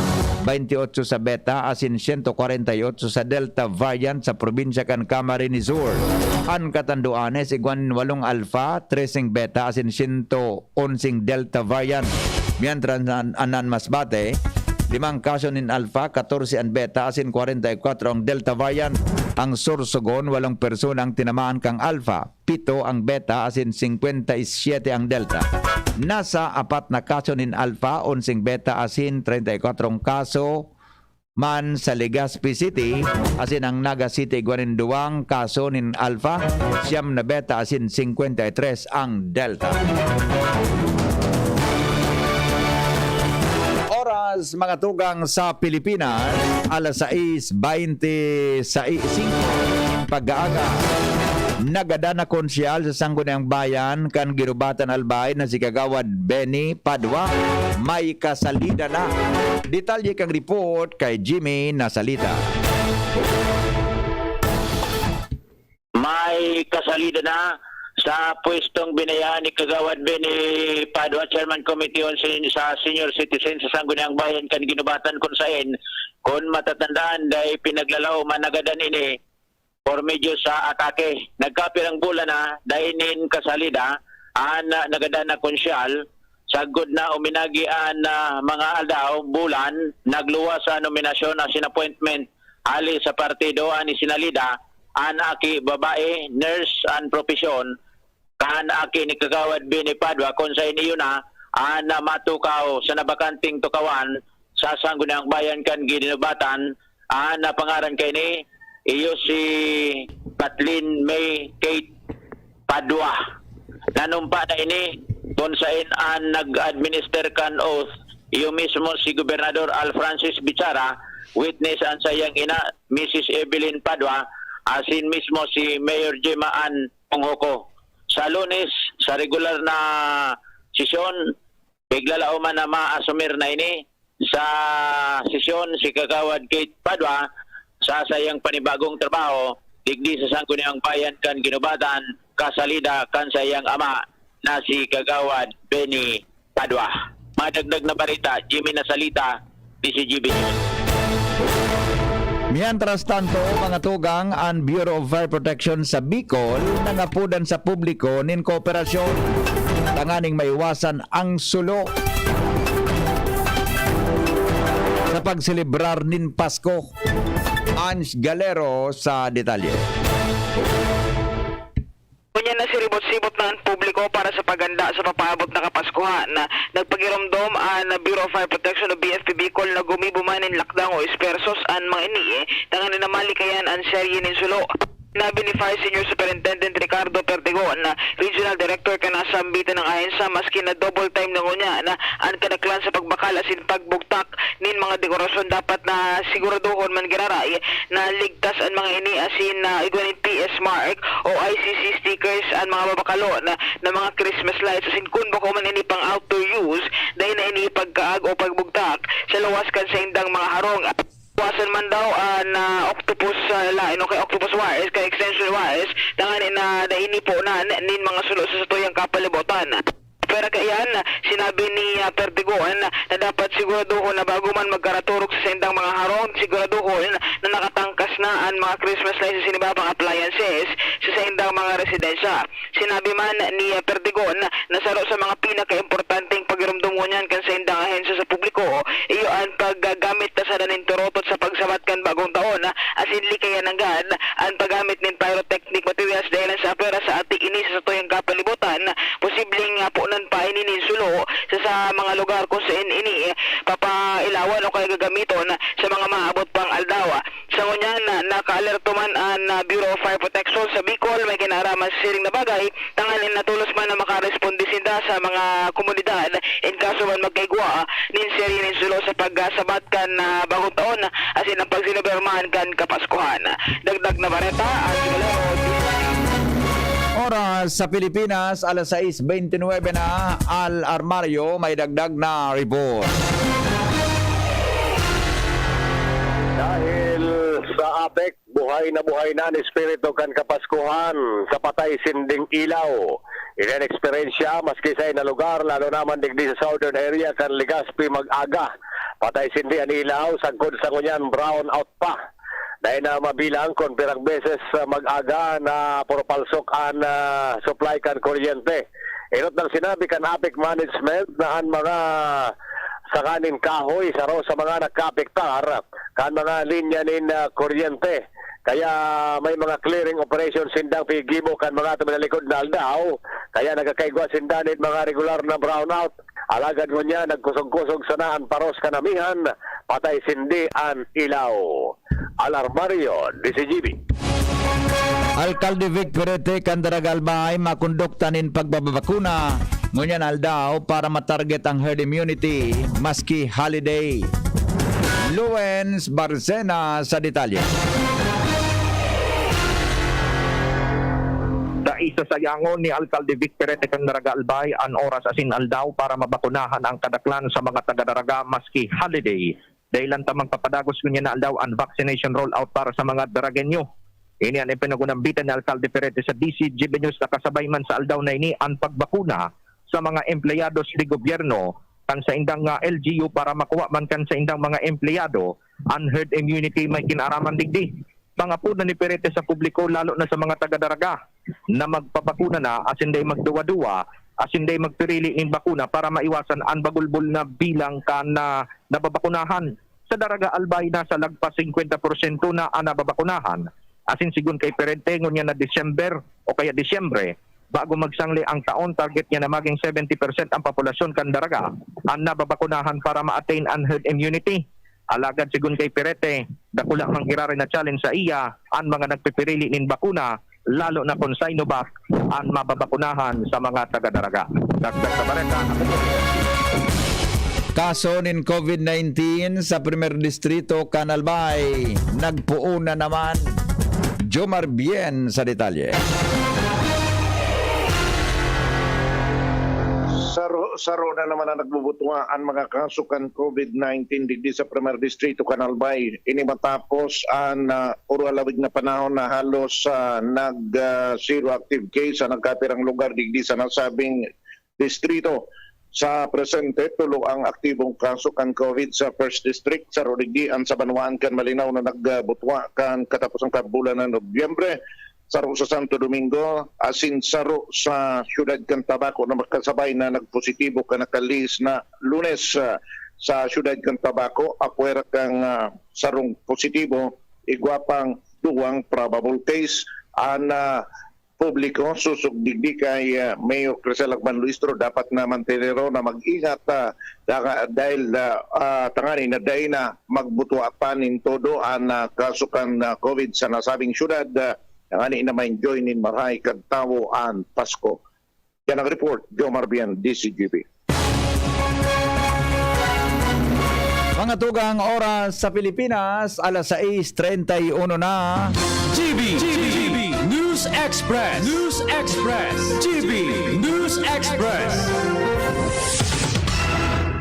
bente y ocho sa Beta, asin siyento kwarenta y ocho sa Delta variant sa probinsya kan Camarines Sur. An Catanduanes igwa nin walong Alpha, treseng Beta, asin siyento onseng Delta variant. Mientras an, an, an Masbate, limang kaso nin Alpha, katorse an Beta, asin kwarenta y kwatro ang Delta variant. Ang Sorsogon, walong persona ang tinamaan kan Alpha, pito ang Beta, asin singkwenta y siyete ang Delta. Nasa apat na kaso nin Alpha, onseng Beta, asin treinta y kwatro kaso man sa Legazpi City, asin ang Naga City igwa nin duwang kaso nin Alpha, siyam na Beta, asin singkwenta y tres ang Delta. Oras, mga tugang, sa Pilipinas, alas sais bente sais pag-aaga. Nagadan na konsyal sa Sangguniang Bayan kan Guinobatan Albay na si Kagawad Benny Padua may kasalida na. Detalye kan report kay Jimmy Nasalita. May kasalida na sa pwestong binayaan ni Kagawad Benny Padua, Chairman Committee on Sen-, sa Senior Citizen sa Sangguniang Bayan kan Guinobatan, kun saen, kun matatandaan, dai pinaglalaoman, nagadan ini por medyo sa atake. Nagkapirang bulan na dai nin kasalida an, ah, nagadan na konsyal. Sagkod na uminagi an, ah, mga aldaw, bulan, nagluwas sa nominasyon asin appointment hali sa partido an isinalida, an aki babae, nurse an propesyon, kan aki ni Kagawad Benny Padua, kun saen iyo na an, ah, matukaw sa nabakanteng tukawan sa Sangguniang Bayan kan Guinobatan. An, ah, pangaran kaini iyo si Kathleen May Kate Padua. Nanumpa na ini kun saen an nag-administer kan oath, iyo mismo si Gobernador Alfrancis Bichara, witness an saiyang ina, Misis Evelyn Padua, asin mismo si Mayor Gemma Ann Ponghoco. Sa Lunes, sa regular na sesyon, piglalaoman na maasumir na ini sa sesyon si Kagawad Kate Padua sa saiyang panibagong trabaho digdi sa Sangguniang Bayan kan Guinobatan, kasalida kan saiyang ama na si Kagawad Benny Padua. Madagdag na bareta, Jimmy Nasalita, D C G B News. Mientras tanto, mga tugang, an Bureau of Fire Protection sa Bicol nangapodan sa publiko nin kooperasyon tanganing maiwasan ang sulo sa pagselebrar nin Pasko. Ange Galero sa detalye. Ngunyan nasiribot-sibot na an publiko para sa paghanda sa papaabot na Kapaskuhan. Nagpagiromdom an Bureau of Fire Protection o B F P Bicol na gumibo man nin lakdang o espersos an mga ini, tanganing malikayan an serye nin sulo. Sinabi ni Fire Senior Superintendent Ricardo Perdigon, Regional Director kan nasambitan na ahensya, maski na double time na ngunyan an kadaklan sa pagbakal asin pagbugtak nin mga dekorasyon, dapat na siguraduhon man giraray na ligtas an mga ini asin na igwa nin P S mark o I C C stickers an mga babakalon na mga Christmas lights, asin kun bako man ini pang outdoor use, dai na ini ipagkaag o pagbugtak sa luwas kan saindang mga harong. Iwasan man daw an, ah, octopus, ah, line o kaya octopus wires, kaya extension wires, tanganing na dai ini punan nin mga sulo sa satuyang kapalibutan. Pero kaiyan, sinabi ni, ah, Perdigon na dapat siguraduhon na bago man magkaraturog sa saindang mga harong, siguraduhon na nakatangkas na an mga Christmas lights sa sinibabang appliances sa saindang mga residensya. Sinabi man ni, ah, Perdigon na saro sa mga pinakaimportanteng pagiromdom ngunyan kan saindang ahensya sa publiko, iyo an paggamit ta sana nin turutot sa pagsabat kan bagong taon, asin likayan nanggad an paggamit nin pyrotechnic materials dahilan sa apwera sa ati ini sa satuyang kapalibutan, posibleng, ah, punan pa ini nin sulo sa, sa mga lugar kung saen ini papailawan o kaya gagamiton sa mga maabot pang aldaw. Sa ngunyan, na, nakaalerto man an, ah, Bureau of Fire Protection sa Bicol, may kinaaraman sa siring na bagay, tanganing na tolos man na makaresponde sinda sa mga komunidad in kaso man magkaigwa nin serye nin sulo sa pagsabat kan, ah, bagong taon asin ang pagselebrar man kan Kapaskuhan. Dagdag na bareta, Angie Valero, D C. Oras sa Pilipinas, alas sais bente nuebe na. Al Armario, may dagdag na report. Dahil sa APEC, buhay na buhay na an espiritu kan Kapaskuhan sa patay sinding ilaw. Ini an eksperyensya maski sa ilang lugar, lalo na man digdi sa southern area kan Legazpi, mag-aga. Patay sindi an ilaw, sagkod sa ngunyan brown out pa. Dai na mabilang kun pirang beses, ah, mag-aga na purupalsok an, ah, supply kan kuryente. Enot nang sinabi kan APEC management na an mga saka nin kahoy saro sa mga nagkaapektar kan mga linya nin, ah, kuryente. Kaya may mga clearing operation sindang piggibo kan mga tuminalikod na aldaw. Kaya nagkakaigwa sinda nin mga regular na brownout. Alagad ngunyan, nagkusog-kusog sana an paros kan amihan, patay sindi an ilaw. Alarmario, D C G B. Alkalde Vic Perete kan Daraga Albay, makondukta nin pagbababakuna ngunyan aldaw para matarget ang herd immunity maski holiday. Luens Barcena sa detalye. Isasayangon ni Alkalde Vic Perete kan Daraga Albay an oras asin aldaw para mabakunahan ang kadaklan sa mga taga-Daraga maski holiday. Dahilan ta magpapadagos ngunyan na aldaw an vaccination rollout para sa mga Daragenyo. Ini an ipinagunambitan ni Alkalde Perete sa D Z G B News na kasabay man sa aldaw na ini an pagbakuna sa mga empleyados de gobyerno kan saindang, ah, L G U para makuha man kan saindang mga empleyado an herd immunity may kinaaraman digdi. Pangapodan ni Perete sa publiko, lalo na sa mga taga-Daraga, na magpabakuna na asin dai magduwa-duwa, asin dai magpirili nin bakuna para maiwasan an bagulbol na bilang kan, ah, nababakunahan. Sa Daraga Albay, nasa lagpas singkwenta porsyento na an nababakunahan. Asin sigon kay Perete, ngunyan na December o kaya Disyembre, bago magsangli ang taon, target niya na maging seventy percent ang populasyon kan Daraga an nababakunahan para ma-attain an herd immunity. Alagad sigon kay Perete, dakula man giraray na challenge sa iya an mga nagpipirili nin bakuna, lalo na kun Sinovac an mababakunahan sa mga taga-Daraga. Dagdag sa bareta, ako po si Kaso nin COVID nineteen sa Primer Distrito kan Albay, nagpoon na naman. Jomar Bien sa detalye. Saro, saro na naman ang nagbubutwa ang mga kaso kan COVID nineteen digdi sa Primer Distrito kan Albay. Ini matapos an, ah, puro halawig na panahon na halos, ah, nag, ah, zero active case sa nagkapirang lugar digdi sa nasabing distrito. Sa presente, tulo ang aktibong kaso kan COVID sa First District, saro digdi an sa banwaan kan Malinao na nagbutwa kan katapusang kabulan na Nobyembre, saro sa Santo Domingo, asin saro sa siyudad kan Tabaco na magkasabay na nagpositibo kan nakalihis na Lunes. Ah, sa siyudad kan Tabaco, apwera kan, ah, sarong positibo, igwa pang duwang probable case. An, ah, publiko, sosog digdi kay, ah, Mayor Crisel Agban Luistro, dapat na mantenero na mag-ingat, ah, danga-, dahil, ah, ah, tangani na dai na magbutwa pa nin todo an, ah, kaso kan, ah, COVID sa nasabing syudad, ah, tangani na ma-enjoy nin marahay kan tawo an Pasko. Yan ang report, Jomar Bien, D Z G B. Mga tugang, oras sa Pilipinas, alas sais treinta y uno na. G B, G B, News Express, News Express, G B, News Express.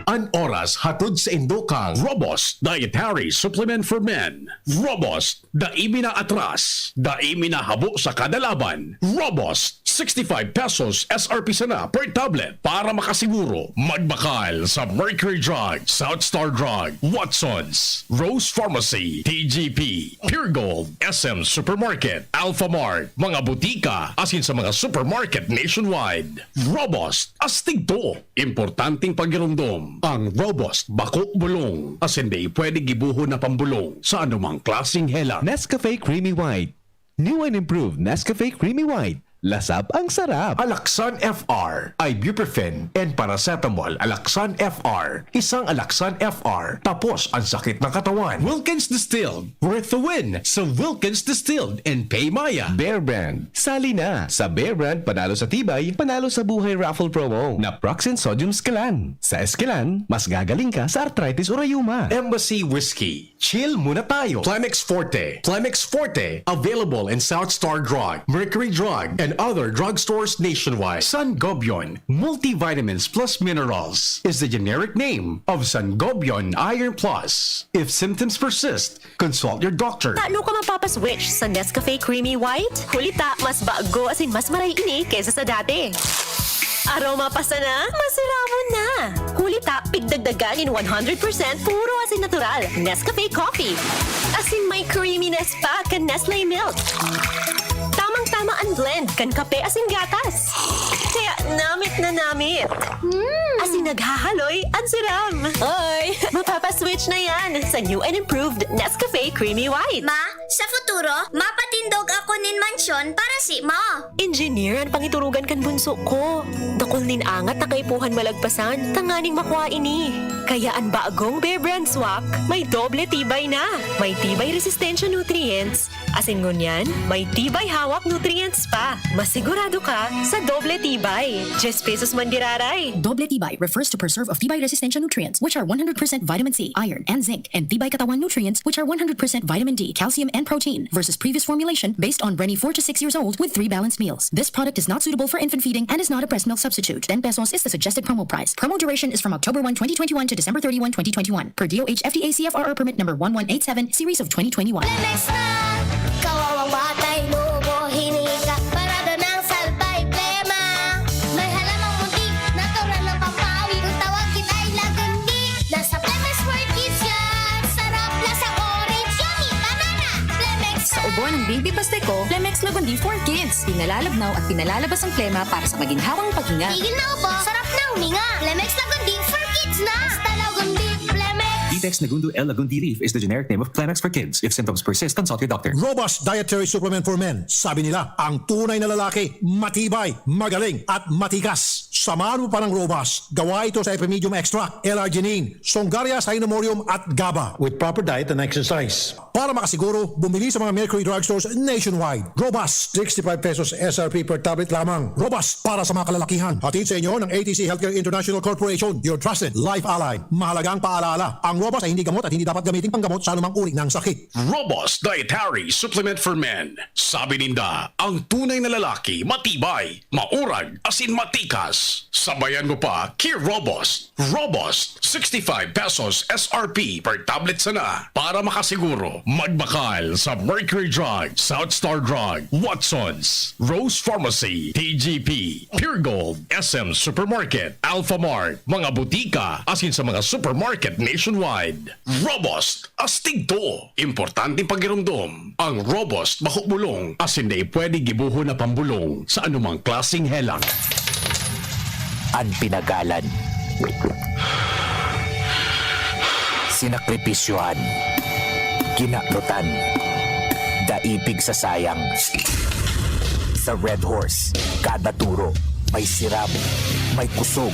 An oras hatod sa indo kang Robust Dietary Supplement for Men. Robust, dai mi na atras, dai mi na habo sa kada laban. Robust, sixty-five pesos S R P sana per tablet. Para makasiguro, magbakal sa Mercury Drug, South Star Drug, Watsons, Rose Pharmacy, T G P, Pure Gold, S M Supermarket, Alpha Mart, mga butika, asin sa mga supermarket nationwide. Robust, astig to! Importanteng pagiromdom, ang Robust bako bulong, asin dai pwede gibohon na pambolong sa anumang klaseng hela. Nescafe Creamy White. New and improved Nescafe Creamy White. Lasap ang sarap. Alaxan F R, ibuprofen, and paracetamol. Alaxan F R, isang Alaxan F R, tapos ang sakit ng katawan. Wilkins Distilled, worth the win sa Wilkins Distilled and Pay Maya. Bear Brand, sali na sa Bear Brand Panalo sa Tibay, Panalo sa Buhay Raffle Promo na Proxin Sodium Scalan. Sa Escalan, mas gagaling ka sa arthritis o rayuma. Embassy Whiskey. Chill muna tayo. Clemix Forte. Clemix Forte. Available in South Star Drug, Mercury Drug, and other drugstores nationwide. Sangobion. Multivitamins plus minerals is the generic name of Sangobion Iron Plus. If symptoms persist, consult your doctor. Tano ka mapapaswitch sa Nescafe Creamy White? Huli ta, mas bago asin mas maray ini kaysa sa dati. Aroma pa sana, masiramon na! Huli ta, pigdagdagan nin one hundred percent puro asin natural, Nescafe Coffee. Asin may creaminess pa kan Nestle Milk. Tamang-tama an blend kan kape asin gatas. Kaya namit na namit. Mm. Asin naghahaloy an siram. Oy! Mapapaswitch na yan sa new and improved Nescafe Creamy White. Ma, sa futuro, mapatindog ako nin mansyon para si mo. Engineer an pangiturugan kan bunso ko. Dakul nin angat na kaipuhan malagpasan, tanganing makua ini. Kaya an bagong Bear Brand Swak, may doble tibay na. May tibay resistensya nutrients, asin ngunyan, may tibay hawak nutrients pa. Masigurado ka sa doble tibay. Diyes pesos man giraray. Doble tibay, refers to preserve of tibay resistensya nutrients, which are one hundred percent vitamin C, iron, and zinc, and tibay katawan nutrients, which are one hundred percent vitamin D, calcium, and protein, versus previous formulation based on Brenny four to six years old with three balanced meals. This product is not suitable for infant feeding and is not a breast milk substitute. Ten pesos is the suggested promo price. Promo duration is from October one, twenty twenty-one to December thirty-one, twenty twenty-one. Per D O H F D A C F R R permit number one one eight seven, series of twenty twenty-one. Lemex na! Kawawang batay, lobo, hinika, parada ng salbay, plema. May halamang muntik, natural na pampawi. Ang tawag kita ay Lagundi. Nasa Lemex for Kids yan. Sarap, lasang orange, yummy, banana. Lemex Sa ubo ng baby paste ko, Lemex Lagundi for Kids. Pinalalabnaw at pinalalabas ang plema para sa maginhawang paghinga. Tigil na ubo, sarap na huminga. Lemex Lagundi for Kids na. Basta Lagundi, Lemex. Ditex Negundo L. Lagundi leaf is the generic name of Clemex for Kids. If symptoms persist, consult your doctor. Robust Dietary Supplement for Men. Sabi nila, ang tunay na lalaki, matibay, magaling, at matikas. Samahan mo pa ng Robust. Gawa ito sa Epimedium Extract, L-arginine, Songaria Cynomorium, at GABA. With proper diet and exercise. Para makasiguro, bumili sa mga Mercury Drugstores nationwide. Robust, sixty-five pesos S R P per tablet lamang. Robust para sa mga kalalakihan. Hatid sa inyo ng A T C Healthcare International Corporation, your trusted life ally. Mahalagang paalala, ang Robust ay hindi gamot at hindi dapat gamitin panggamot sa anumang uri ng sakit. Robust Dietary Supplement for Men. Sabi ninda, ang tunay na lalaki, matibay, maurag, asin matikas. Sabayan mo pa, Kir Robust. Robust, sixty-five pesos S R P per tablet sana. Para makasiguro, magbakal sa Mercury Drug, South Star Drug, Watson's, Rose Pharmacy, T G P, Pure Gold, S M Supermarket, Alpha Mart, mga butika, asin sa mga supermarket nationwide. Robust, astig to. Importanteng pagiromdom, ang Robust bako bulong, asin dai pwede gibohon na pambulong sa anumang klaseng helang. An pinagalan, sinakripisyohan, kinapnutan, daipig sa sayang. Sa Red Horse, kada turo, may sirab, may kusog,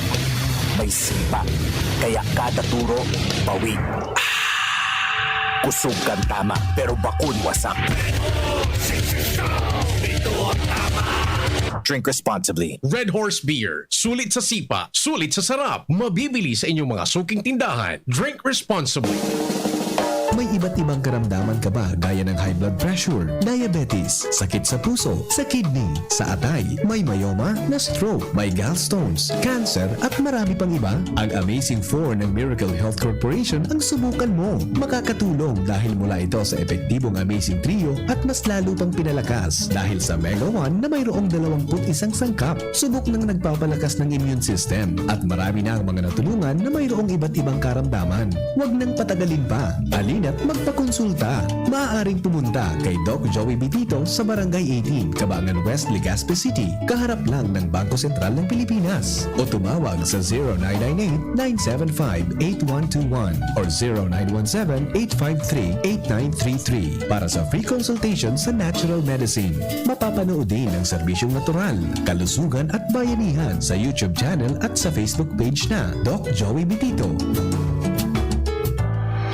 may sipa. Kaya kada turo, bawi. Kusog kan tama, pero bakun wasak. Drink responsibly. Red Horse Beer. Sulit sa sipa, sulit sa sarap. Mabibili sa inyong mga suking tindahan. Drink responsibly. May iba't ibang karamdaman ka ba, gaya ng high blood pressure, diabetes, sakit sa puso, sa kidney, sa atay, may myoma, na-stroke, may gallstones, cancer, at marami pang iba? Ang Amazing Four ng Miracle Health Corporation ang subukan mo. Makakatulong dahil mula ito sa epektibong Amazing Trio at mas lalo pang pinalakas dahil sa Mega One na mayroong dalawampu't isang sangkap. Subok nang nagpapalakas ng immune system at marami na ang mga natulungan na mayroong iba't ibang karamdaman. Huwag nang patagalin pa. Halina't magpakonsulta. Maaaring pumunta kay Doc Joey Bitito sa Barangay eighteen, Cabangan West, Legazpi City, kaharap lang ng Bangko Sentral ng Pilipinas. O tumawag sa zero nine nine eight, nine seven five, eight one two one or zero nine one seven, eight five three, eight nine three three para sa free consultation sa natural medicine. Mapapanood din ang serbisyong natural, kalusugan at bayanihan sa YouTube channel at sa Facebook page na Doc Joey Bitito.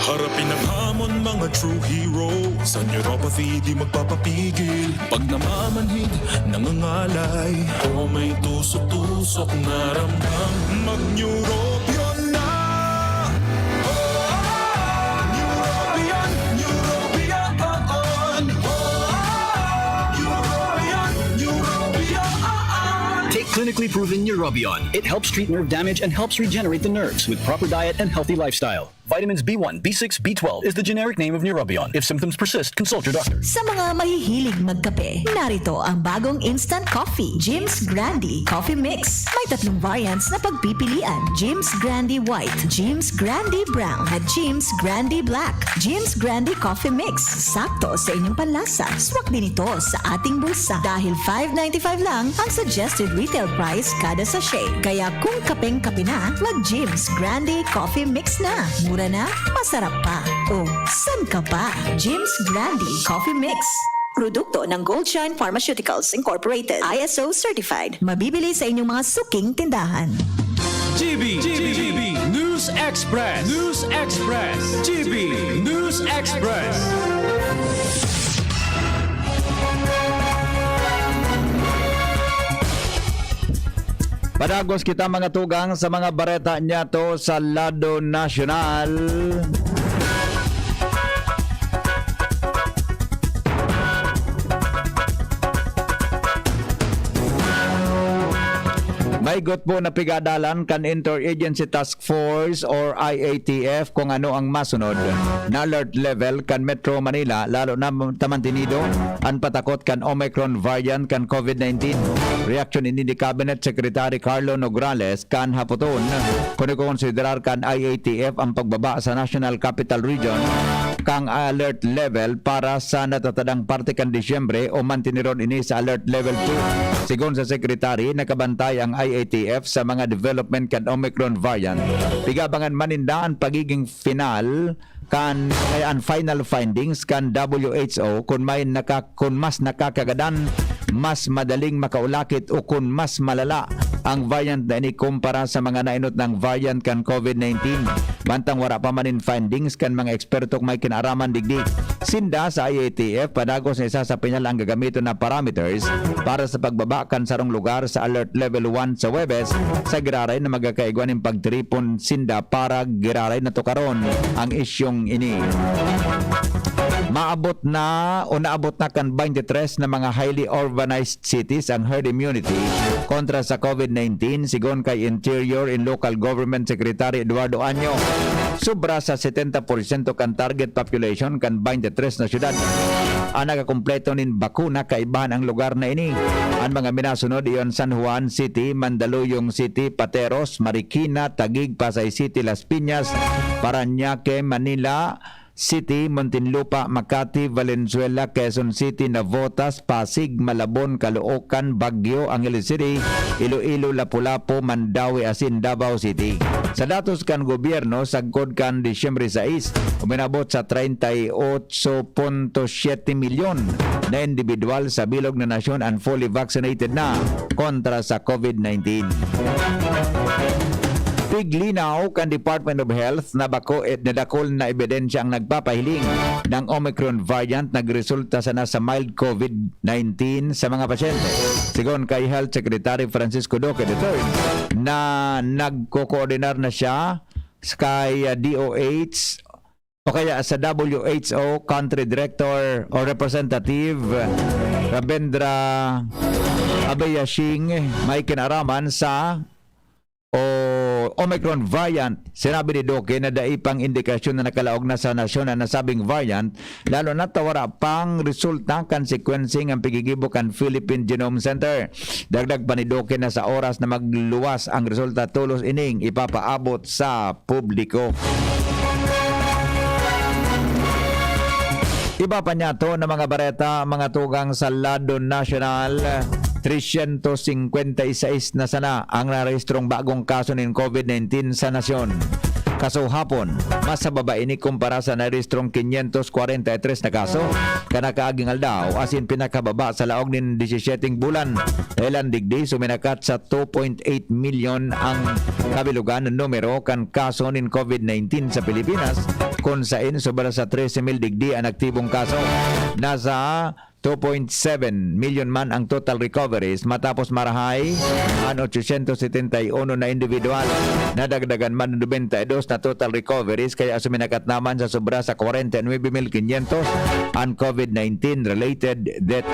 Harapin ang hamon, mga true hero. Sa neuropathy, di magpapapigil. Pag namamanhid, nangangalay, o may tusok-tusok na ramdam, mag-Neurobion na! Oh, Neurobion, Neurobion, oh, oh. Neurobion, Neurobion, oh, oh. Take clinically proven Neurobion. It helps treat nerve damage and helps regenerate the nerves with proper diet and healthy lifestyle. Vitamins B one, B six, B twelve is the generic name of Neurobion. If symptoms persist, consult your doctor. Sa mga mahihilig magkape, narito ang bagong instant coffee, Jim's Grande Coffee Mix. May tatlong variants na pagpipilian, Jim's Grande White, Jim's Grande Brown, at Jim's Grande Black. Jim's Grande Coffee Mix, sakto sa inyong panlasa. Swak din ito sa ating bulsa dahil five ninety-five lang ang suggested retail price kada sachet. Kaya kung kapeng-kape na, mag-Jim's Grande Coffee Mix na. Mura na, masarap pa. O, san ka pa? Jim's Grande Coffee Mix. Produkto ng Goldshine Pharmaceuticals Incorporated, I S O certified. Mabibili sa inyong mga suking tindahan. G B, G B, News Express, News Express, G B News Express. Padagos kita, mga tugang, sa mga bareta niyato sa lado nasyonal. May gutbo na pigadalan kan Interagency Task Force or I A T F kung ano ang masunod na alert level kan Metro Manila, lalo na ta mantinido an patakot kan Omicron variant kan COVID nineteen. Reaksyon ini ni Cabinet Secretary Carlo Nograles kan hapoton, kun ikonsiderar kan I A T F ang pagbaba sa National Capital Region kan alert level para sa natatadang parte kan Disyembre o mantiniron ini sa alert level two. Sigon sa Secretary, nakabantay ang I A T F sa mga development kan Omicron variant. Pigabangan man ninda an pagiging final kan, ay, an final findings kan W H O, kun may naka-, kun mas nakakagadan, mas madaling makaulakit o kun mas malala ang variant na ini kumpara sa mga nainot nang variant kan COVID nineteen. Mantang wara pa man nin findings kan mga ekspertong may kinaaraman digdi, sinda sa I A T F padagos na isa sa pinal ang gagamiton na parameters para sa pagbaba kan sarong lugar sa Alert Level one sa Huwebes, sa giraray na magkakaigwa nin pagtiripon sinda para giraray na tukaron ang isyong ini. Maabot na o naabot na kan twenty-three na mga highly urbanized cities ang herd immunity kontra sa COVID nineteen, sigon kay Interior and Local Government Secretary Eduardo Año. Sobra sa setenta porsyento kan target population kan twenty-three na syudad ang nakakumpleto nin bakuna, kaibahan ang lugar na ini. An mga minasunod iyon San Juan City, Mandaluyong City, Pateros, Marikina, Taguig, Pasay City, Las Piñas, Parañaque, Manila City, Muntinlupa, Makati, Valenzuela, Quezon City, Navotas, Pasig, Malabon, Caloocan, Baguio, Angeles City, Iloilo, Lapu-Lapu, Mandaue asin Davao City. Sa datos kan gobyerno, sagkod kan Disyembre sais, uminabot sa treinta y ocho punto siete milyon na individual sa bilog na nasyon ang fully vaccinated na kontra sa COVID nineteen. Piglinaw kan Department of Health na bako, eh, na dakul na ebidensya ang nagpapahiling ng Omicron variant nagresulta sana sa mild COVID nineteen sa mga pasyente. Sigon kay Health Secretary Francisco Duque the third, na nagko-koordinar na siya kay, ah, D O H o kaya sa W H O Country Director o Representative Ravindra Abeya Singh, may kinaraman sa o Omicron variant. Sinabi ni Duque na dai pang indikasyon na nakalaog na sa nasyon ang nasabing variant, lalo na ta wara pang resulta kan sequencing ang pigigibo kan Philippine Genome Center. Dagdag pa ni Duque na sa oras na magluwas ang resulta, tolos ining ipapaabot sa publiko. Iba pa niyato na mga bareta, mga tugang, sa lado nasyonal, trescientos cincuenta y seis na sana ang narehistrong bagong kaso nin COVID nineteen sa nasyon. Kasuhapon, mas sa baba ini kumpara sa narehistrong quinientos cuarenta y tres na kaso kan nakaaging aldaw, asin pinakababa sa laog nin disisyeteng bulan. Dahelan digdi, suminakat sa two point eight milyon ang kabilugan na numero kan kaso nin COVID nineteen sa Pilipinas, kun sain sobra sa trese mil digdi an aktibong kaso. Nasa two point seven milyon man ang total recoveries, matapos marahay an ochocientos setenta y uno na individual. Nadagdagan man nobenta y dos na total recoveries, kaya suminakat naman sa sobra sa kwarenta y nuebe mil quinientos an COVID nineteen related deaths.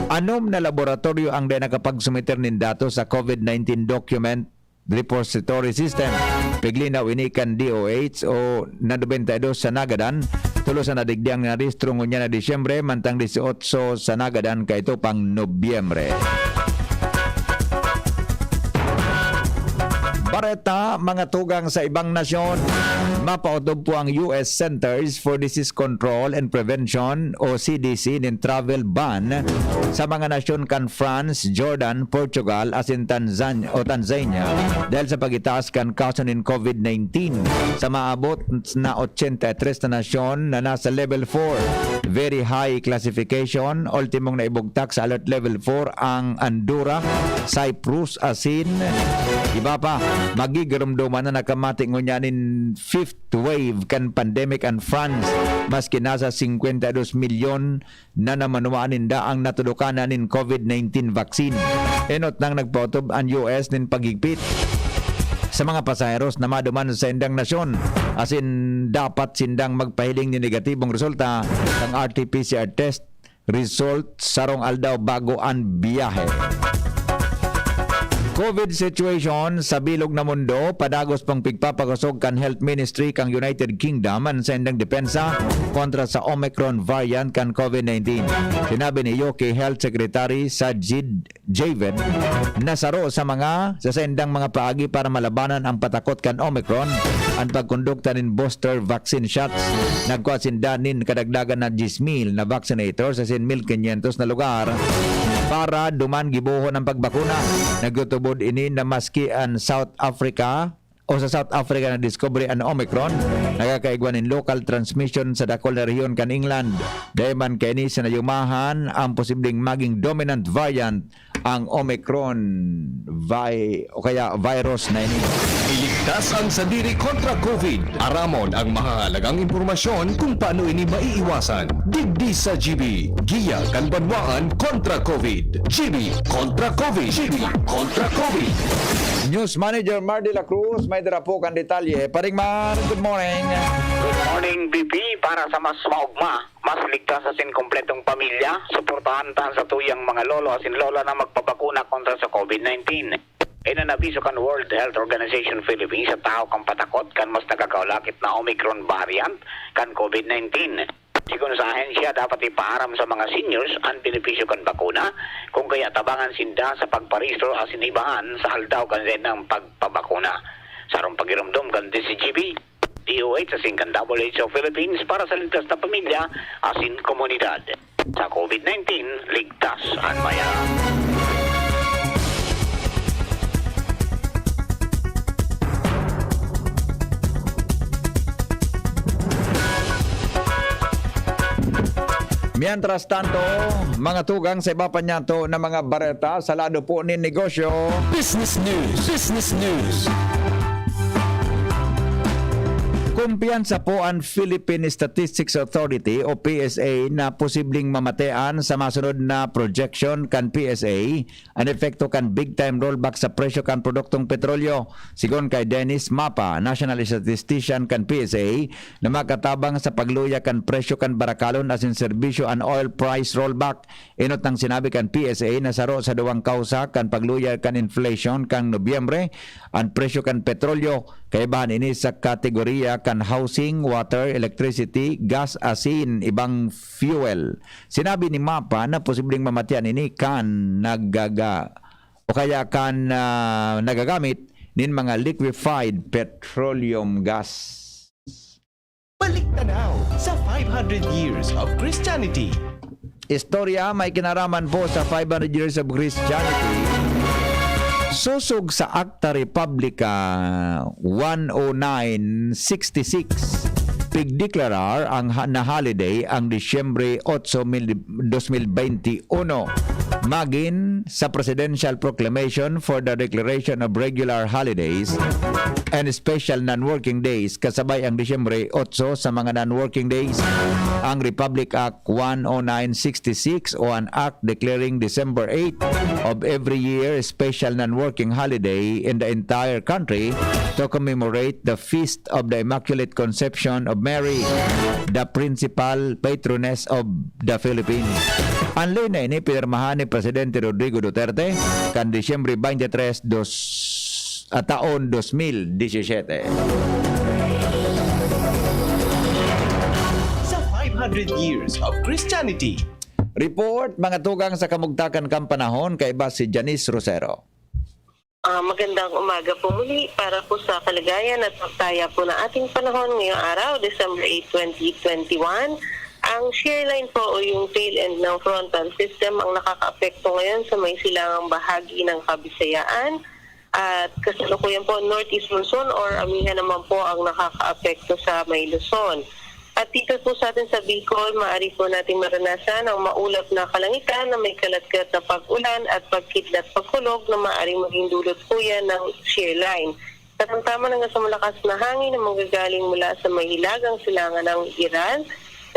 Anom na laboratoryo ang dai nakapagsumiter nin datos sa COVID nineteen document repository system. Piglinaw ini kan D O H O na nobenta y dos sa nagadan, tulos na digdi ang narehistro ngunyan na Disyembre, mantang disyotso sa nagadan kaito pang Nobyembre. Bareta, mga tugang, sa ibang nasyon, mapaotob po ang U S Centers for Disease Control and Prevention o C D C nin travel ban sa mga nasyon kan France, Jordan, Portugal, asin Tanzan-, o Tanzania dahil sa pagitaas kan kaso nin COVID nineteen sa maabot na ochenta y tres na nasyon na nasa level four, very high classification. Ultimong naibugtak sa alert level four ang Andorra, Cyprus, asin iba pa. Magigiromdoman na nakamati ngunyan nin fifth wave kan pandemic an France, maski nasa singkwenta dos milyon na namanwaan ninda ang natudukan na nin COVID nineteen vaccine. Enot nang nagpaotob an U S nin paghigpit sa mga pasaheros na maduman sa saindang nasyon, asin dapat sindang magpahiling nin negatibong resulta kan R T P C R test result sarong aldaw bago an biyahe. COVID situation sa bilog na mundo, padagos pang pigpapakosog kan Health Ministry kan United Kingdom an saindang depensa kontra sa Omicron variant kan COVID nineteen. Sinabi ni U K Health Secretary Sajid Javid na saro sa mga, sa saindang mga paagi para malabanan ang patakot kan Omicron, an pagkondukta nin booster vaccine shots. Nagkua sinda nin kadagdagan na diyes mil na vaccinators sa sin mil kinyentos na lugar para duman gibohon ang pagbakuna. Nagtutubod ini na maski an South Africa o sa South Africa nadiskubre an Omicron, nagkakaigwa nin local transmission sa dakul na rehiyon kan England. Dai man kaini sinayumahan ang posibleng maging dominant variant ang Omicron vi-, o kaya virus na ini. Iligtas ang sadiri kontra COVID. Aramon ang mahahalagang impormasyon kung paano ini maiiwasan. Digdi sa G B, giya kan banwaan kontra COVID. G B kontra COVID. G B kontra COVID. News Manager Mar de la Cruz, may dara po kan detalye. Paring Mar, good morning. Good morning, B P. Para sa mas maugma, mas ligtas asin kompletong pamilya, suportahan ta an satuyang mga lolo asin lola na magpabakuna kontra sa COVID nineteen. Kaya naabiso kan World Health Organization Philippines sa tahaw kan patakot kan mas nagkakaulakit na Omicron variant kan COVID nineteen. Sigon sa ahensya, dapat ipaaram sa mga seniors an benepisyo kan bakuna, kung kaya tabangan sinda sa pagparehistro asin ibahan sa aldaw kan saindang pagpabakuna. Sarong pagiromdom kan D C G B, D O H asin kan W H O Philippines para sa ligtas na pamilya asin komunidad. Sa COVID nineteen, ligtas an maya. Mientras tanto, mga tugang sa iba pa niyato na mga bareta sa lado po nin negosyo. Business News. Business News. Kumpiyansa po an Philippine Statistics Authority o P S A na posibleng mamatean sa masunod na projection kan P S A an epekto kan big time rollback sa presyo kan produktong petrolyo. Sigon kay Dennis Mapa, National Statistician kan P S A, na makatabang sa pagluya kan presyo kan barakalon asin serbisyo an oil price rollback. Enot nang sinabi kan P S A na saro sa duwang kawsa kan pagluya kan inflation kan Nobyembre, an presyo kan petrolyo. Kaibahan ini sa kategorya kan housing, water, electricity, gas asin ibang fuel. Sinabi ni Mapa na posibleng mamatean ini kan nagaga-, o kaya kan, ah, nagagamit nin mga liquefied petroleum gas. Balik tanaw sa five hundred Years of Christianity. Istorya may kinaraman po sa five hundred Years of Christianity. Sosog sa Acta Republica one oh nine sixty-six, pigdeklarar ang ha-, na holiday ang Disyembre otso, mil, dos mil bente uno, magin sa Presidential Proclamation for the Declaration of Regular Holidays and Special Non-Working Days, kasabay ang Disyembre otso sa mga non-working days. Ang Republic Act one oh nine sixty-six o an Act declaring December eight of every year special non-working holiday in the entire country to commemorate the Feast of the Immaculate Conception of Mary, the principal patroness of the Philippines. An ley na ini pinirmahan ni Presidente Rodrigo Duterte kan Disyembre twenty-three, dos, ah, taon dos mil disisete. Sa five hundred Years of Christianity. Report, mga tugang sa kamugtakan kan panahon, kaiba si Janice Rosero. Ah, magandang umaga po muli para po sa kaligayan at pagsaya po ng ating panahon ngayong araw, December eight, twenty twenty-one. Ang shear line po o yung tail end ng frontal system ang nakakaapekto ngayon sa may silangang bahagi ng Kabisayaan. At kasalukuyan po, northeast monsoon or amihan naman po ang nakakaapekto sa may Luzon. At dito po sa atin sa Bicol, maaari po natin maranasan ang maulap na kalangitan na may kalatkat na pag-ulan at pagkidlat pagkulog na maaaring maging dulot po yan ng shear line. Katamtaman hanggang sa malakas na hangin na manggagaling mula sa may hilagang silangan ng Iran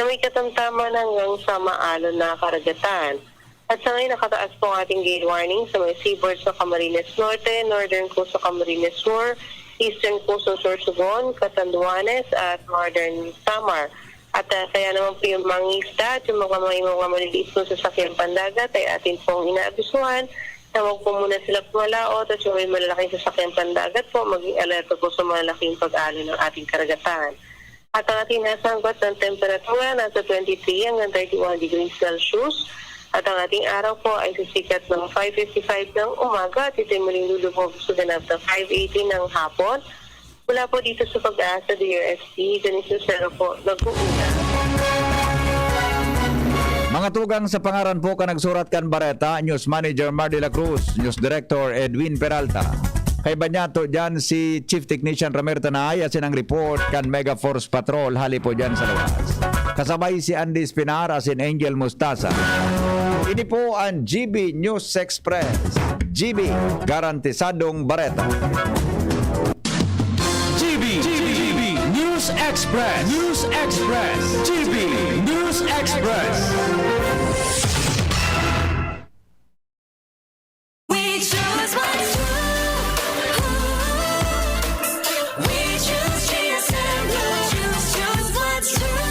na may katamtaman hanggang sa maalon na karagatan. At sa ngayon, nakataas po ang ating gale warning sa may seaboard sa Camarines Norte, Northern Coast sa Camarines Sur, Eastern Coast sa Sorsogon, Catanduanes at Northern Samar. At, ah, kaya naman po yung mga isda at yung mga may mga maliliit po sa sasakyang pandagat ay atin pong inaabisuhan na wag po muna sila pumalaot at yung may malalaking sasakyang pandagat po, maging alerto po sa malalaking pag-alon ng ating karagatan. At ang ating nasanggot ng temperatura nasa twenty-three hanggang thirty-one degrees Celsius. At ang ating araw po ay sisikat ng five fifty-five ng umaga at ito'y muling lulubog sa ganap ng five eighty ng hapon. Mula po dito sa Pag-asa D R S T, Janice Lucero po, nag-uuna. Mga tugang, sa pangaran po kan nagsurat kan bareta, News Manager Mar de la Cruz, News Director Edwin Peralta. Kaiba niya to dyan si Chief Technician Ramer Tanay asin ang report kan Mega Force Patrol hali po dyan sa luwas. Kasabay si Andy Espinar asin Angel Mustasa. Ini po ang G B News Express. G B, garantisadong bareta. G B, G B, News Express, News Express, G B, News Express. We choose what's true. We choose G S M Blue. Choose, choose what's true.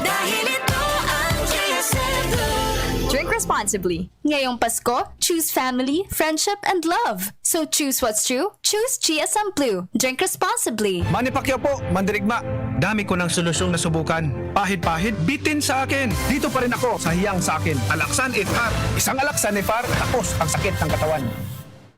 Dahil ito ang G S M Blue. Drink responsibly. Ngayong Pasko, choose family, friendship, and love. So choose what's true, choose G S M Blue. Drink responsibly. Manny Pacquiao po, mandirigma. Dami ko ng solusyong nasubukan. Pahid-pahid, bitin sa akin. Dito pa rin ako sa hiyang sa akin. Alaksan F R. Isang Alaksan F R, tapos ang sakit ng katawan.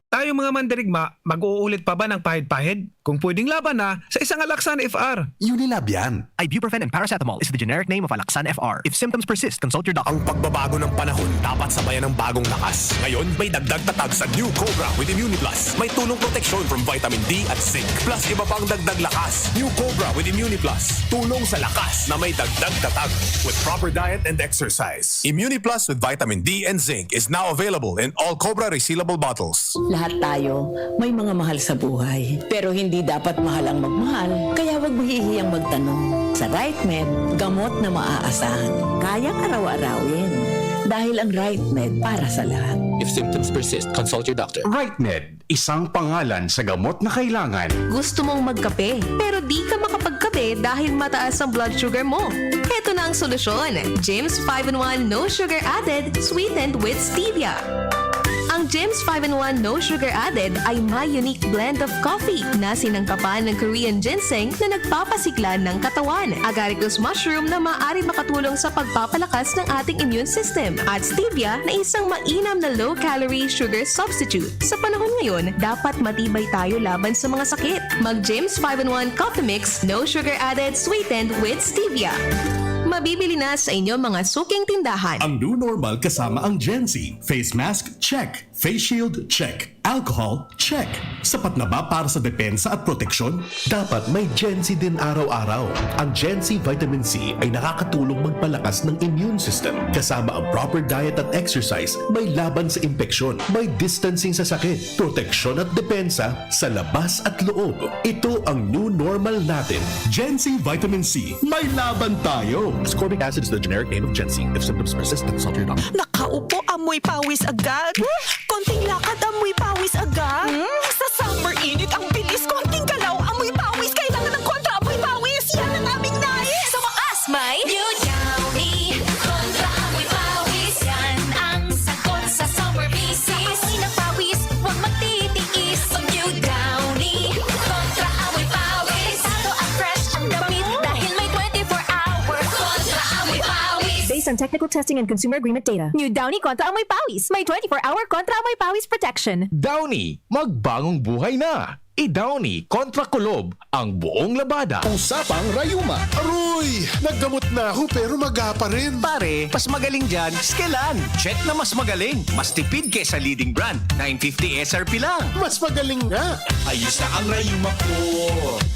Tayong mga mandirigma, mag-uulit pa ba ng pahid-pahid? Kung pwedeng laban na, sa isang Alaksan F R. Unilab yan. Ibuprofen and paracetamol is the generic name of Alaxan F R. If symptoms persist, consult your doctor. Ang pagbabago ng panahon dapat sabayan ng bagong lakas. Ngayon, may dagdag tatag sa New Cobra with Immuniplus. May tulong proteksyon from vitamin D at zinc. Plus iba pang dagdag lakas. New Cobra with Immuniplus. Tulong sa lakas na may dagdag tatag. With proper diet and exercise. Immuniplus with vitamin D and zinc is now available in all Cobra resealable bottles. Lahat tayo may mga mahal sa buhay. Pero hindi dapat mahal ang magmahal, kaya wag mahihiyang magtanong. Sa RightMed, gamot na maaasahan. Kayang araw-arawin. Dahil ang RightMed para sa lahat. If symptoms persist, consult your doctor. RightMed, isang pangalan sa gamot na kailangan. Gusto mong magkape, pero di ka makapagkape dahil mataas ang blood sugar mo. Heto na ang solusyon, James five in one No Sugar Added, sweetened with stevia. Ang Gems five in one No Sugar Added ay may unique blend of coffee na sinangkapan ng Korean ginseng na nagpapasigla ng katawan, agaricus mushroom na maaari makatulong sa pagpapalakas ng ating immune system, at stevia na isang mainam na low-calorie sugar substitute. Sa panahon ngayon, dapat matibay tayo laban sa mga sakit. Mag Gems five in one Coffee Mix, no sugar added, sweetened with stevia. Mabibili na sa inyong mga suking tindahan. Ang new normal kasama ang Gen Z. Face mask, check. Face shield, check. Alcohol, check. Sapat na ba para sa depensa at proteksyon? Dapat may Gen Z din araw-araw. Ang Gen Z Vitamin C ay nakakatulong magpalakas ng immune system. Kasama ang proper diet at exercise, may laban sa impeksyon, may distancing sa sakit, proteksyon at depensa sa labas at loob. Ito ang new normal natin. Gen Z Vitamin C, may laban tayo! Ascorbic acid is the generic name of Gen Z. If symptoms persist, consult your doctor. Nakaupo, amoy pawis agad. Konting lakad, amoy pawis agad. Hmm? Sa summer init, ang bilis. Konting galaw, amoy pawis. Kailangan ng kontra amoy pawis. Yan ang aming nais. Sa wakas, may New Downy. Kontra amoy pawis. Yan ang sagot sa summer visit. Sa amoy ng pawis, huwag magtitiis. Pag New Downy. Kontra amoy pawis. Delikado at fresh ang damit dahil may twenty-four hour kontra amoy pawis. Based on technical testing and consumer agreement data. New Downy Kontra Amoy Pawis. May twenty-four hour Kontra Amoy Pawis protection. Downy, magbangong buhay na! I-Downy kontra kulob ang buong labada. Usapang rayuma. Aroy! Naggamot na ako pero maga pa rin. Pare, mas magaling dyan, Skelan. Check na mas magaling. Mas tipid kesa leading brand. nine fifty S R P lang. Mas magaling nga. Ayos na ang rayuma ko.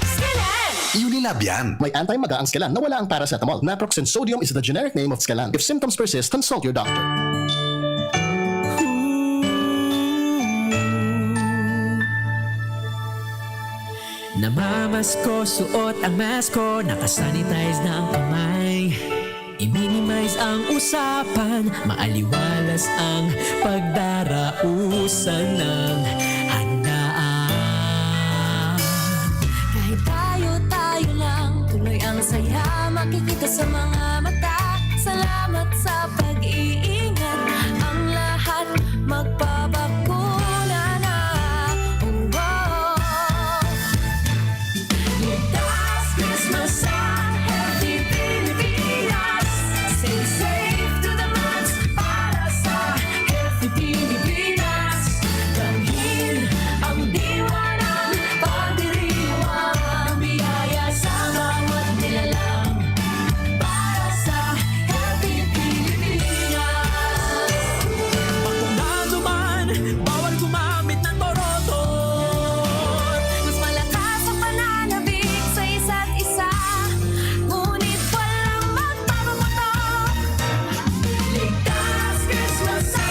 Skelan! Unilab yan. May anti-maga ang Skelan na wala ang paracetamol. Naproxen sodium is the generic name of Skelan. If symptoms persist, consult your doctor. Namamasko, suot ang mask ko, nakasanitize na ang kamay. I-minimize ang usapan, maaliwalas ang pagdarausan ng handaan. Kahit tayo-tayo lang, tuloy ang saya makikita sa mga mata. Salamat sa pag-iingat, ang lahat magpabakuna na. Oh, oh. Ligtas Christmas sa Healthy Pilipinas. Stay safe to the max para sa Healthy Pilipinas. Damhin ang diwa ng pagdiriwang biyaya sa bawat nilalang. Para sa Healthy Pilipinas. Bakuna naman, bawal gumamit ng torotot. Mas malakas ang pananabik sa isa't isa, ngunit walang magpapaputok. Ligtas Christmas sa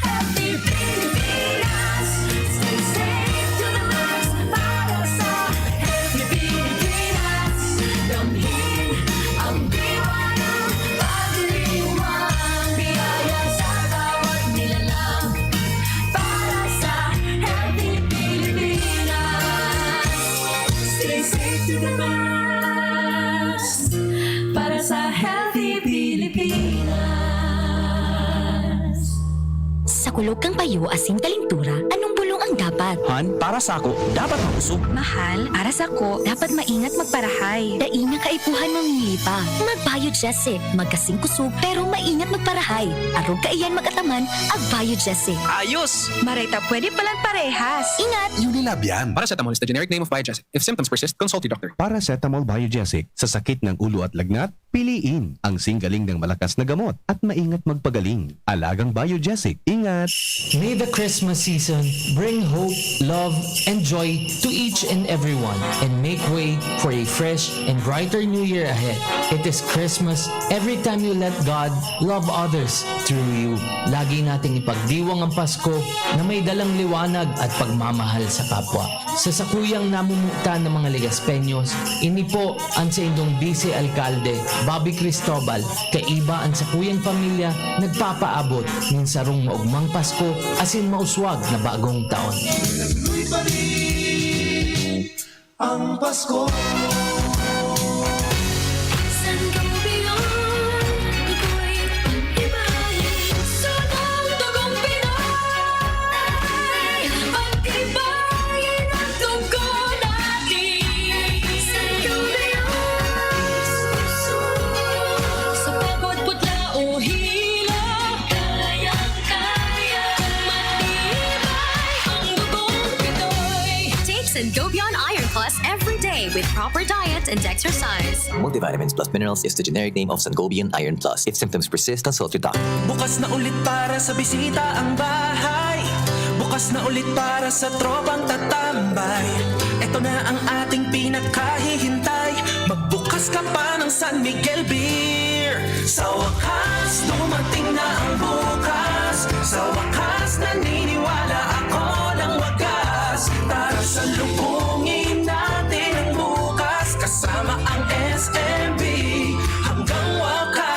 Healthy Pilipinas. Stay safe to the max para sa Healthy Pilipinas. Damhin ang diwa ng pagdiriwang biyaya sa bawat nilalang. Para sa Healthy Pilipinas. Stay safe to the max. Para sa Healthy Pilipinas. Sa kulog kan payo asin kalintura, anong bulong ang dapat? Han, para sako, dapat makusog. Mahal, para sako, dapat maingat magparahay. Dai na kaipuhan mamili pa. Mag-Biogesic, magkasing kusog, pero maingat magparahay. Arog kaiyan mag-ataman, ag-Biogesic. Ayos! Maray ta pwede palan parehas. Ingat! Unilab yan. Paracetamol is the generic name of Biogesic. If symptoms persist, consult your doctor. Paracetamol Biogesic. Sa sakit ng ulo at lagnat, piliin ang singgaling ng malakas na gamot at maingat magpagaling. Alagang Biogesic. Ingat! May the Christmas season bring hope, love, and joy to each and everyone, and make way for a fresh and brighter new year ahead. It is Christmas every time you let God love others through you. Lagi nating ipagdiwang ang Pasko na may dalang liwanag at pagmamahal sa kapwa. Sa sakuyang namumutan ng mga Legaspeños, ini po an saindong Vice Alcalde, Bobby Cristobal, kaiba an sakuyang pamilya, nagpapaabot nin sarong maogmang Pasko asin mauswag na bagong taon. Nagluy pa rin ang Pasko. San Gobion, ako'y pag-ibahin. Sunang dugong Pinoy, pag-ibahin ang dugo natin. San Gobion, sa pagod, putla o hilo, kayang-kaya, matibay ang dugong Pinoy. Take Sangobion Iron Plus every day with proper diet and exercise. Multivitamins plus minerals is the generic name of Sangobion Iron Plus. If symptoms persist, consult your doctor. Bukas na ulit para sa bisita ang bahay. Bukas na ulit para sa tropang tatambay. Ito na ang ating pinakahihintay. Magbukas ka pa ng San Miguel Beer. Sa wakas, dumating na ang bukas. Sa wakas, naniniwala ako ng wagas. Tara, salubungin natin ang bukas. Kasama ang S M B hanggang wakas.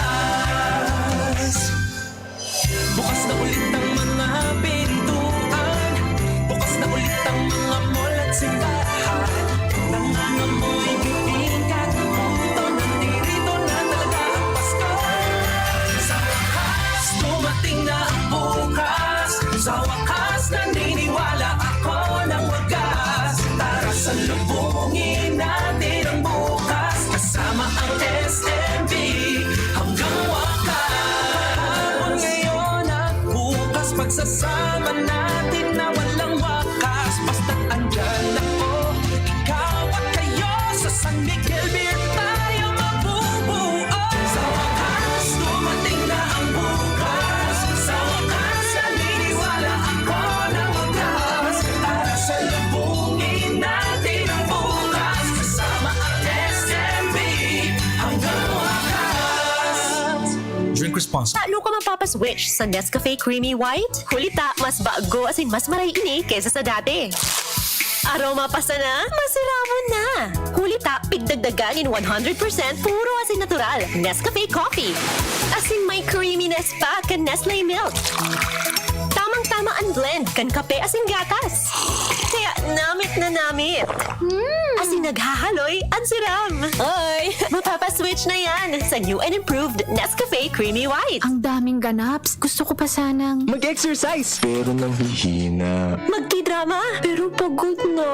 Bukas na ulit ang mga pintuan. Bukas na ulit ang mga mall at simbahan. Nangangamoy bibingka, punto, nandirito na talaga ang Pasko. Sa wakas, dumating na ang bukas. Sa wakas, naniniwala ako ng wagas. Tara, salubungin natin ang bukas. Kasama ang S M B hanggang wakas. Ngayon at bukas, pagsasama natin na walang wakas. Basta't andyan ako, ikaw at kayo, sa San Miguel Beer tayo mabubuo. Sa wakas, dumating na ang bukas. Sa wakas, naniniwala ako ng wagas. Tara, salubungin natin ang bukas. Kasama ang S M B hanggang wakas. Drink responsibly. Tano ka mapapaswitch sa Nescafe Creamy White? Huli ta, mas bago asin mas maray ini kaysa sa dati. Aroma pa sana, masiramon na! Huli ta, pigdagdagan nin one hundred percent puro asin natural, Nescafe Coffee. Asin may creaminess pa kan Nestle Milk. Tamang-tama an blend kan kape asin gatas. Kaya namit na namit. Asin naghahaloy an siram. Oy! Mapapaswitch na yan sa new and improved Nescafe Creamy White. Ang daming ganaps. Gusto ko pa sanang Mag-exercise! Pero nanghihina. Magtidrama, pero pagod na.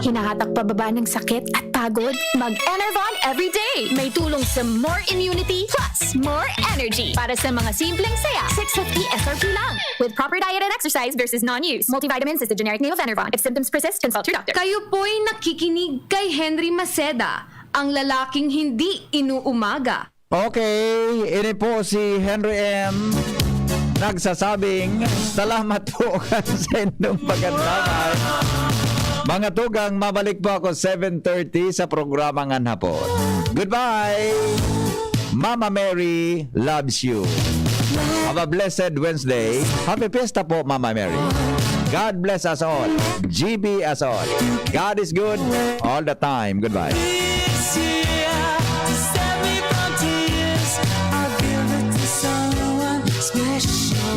Hinahatak pababa ng sakit at pagod. Mag-Enervon everyday. May tulong sa more immunity plus more energy. Para sa mga simpleng saya, six fifty S R P lang. With proper diet and exercise versus non-use. Multivitamins is the generic name of Enervon. If symptoms persist, consult your doctor. Kayo po'y nakikinig kay Henry Maceda, ang lalaking hindi inuumaga. Okay, ini po si Henry M nagsasabing, "Salamat po kan sa inyong pagandamay." Mga tugang, mabalik po ako seven thirty sa programa ngan hapon. Goodbye! Mama Mary loves you. Have a blessed Wednesday. Happy Fiesta po, Mama Mary. God bless us all. G B us all. God is good all the time. Goodbye.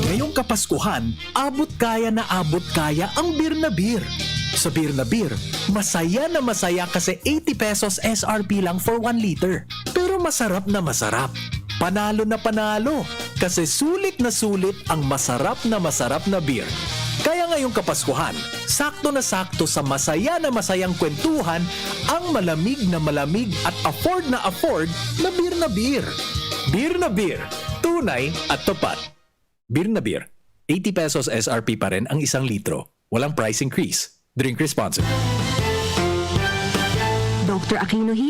Ngayong Kapaskuhan, abot kaya na abot kaya ang beer na beer. Sa beer na beer, masaya na masaya kasi eighty pesos S R P lang for one liter. Pero masarap na masarap. Panalo na panalo. Kasi sulit na sulit ang masarap na masarap na beer. Kaya ngayong Kapaskuhan, sakto na sakto sa masaya na masayang kwentuhan ang malamig na malamig at afford na afford na beer na beer. Beer na beer, tunay at tapat. Beer na beer, eighty pesos S R P pa rin ang isang litro. Walang price increase. Drink responsibly. Doctor Aquino here.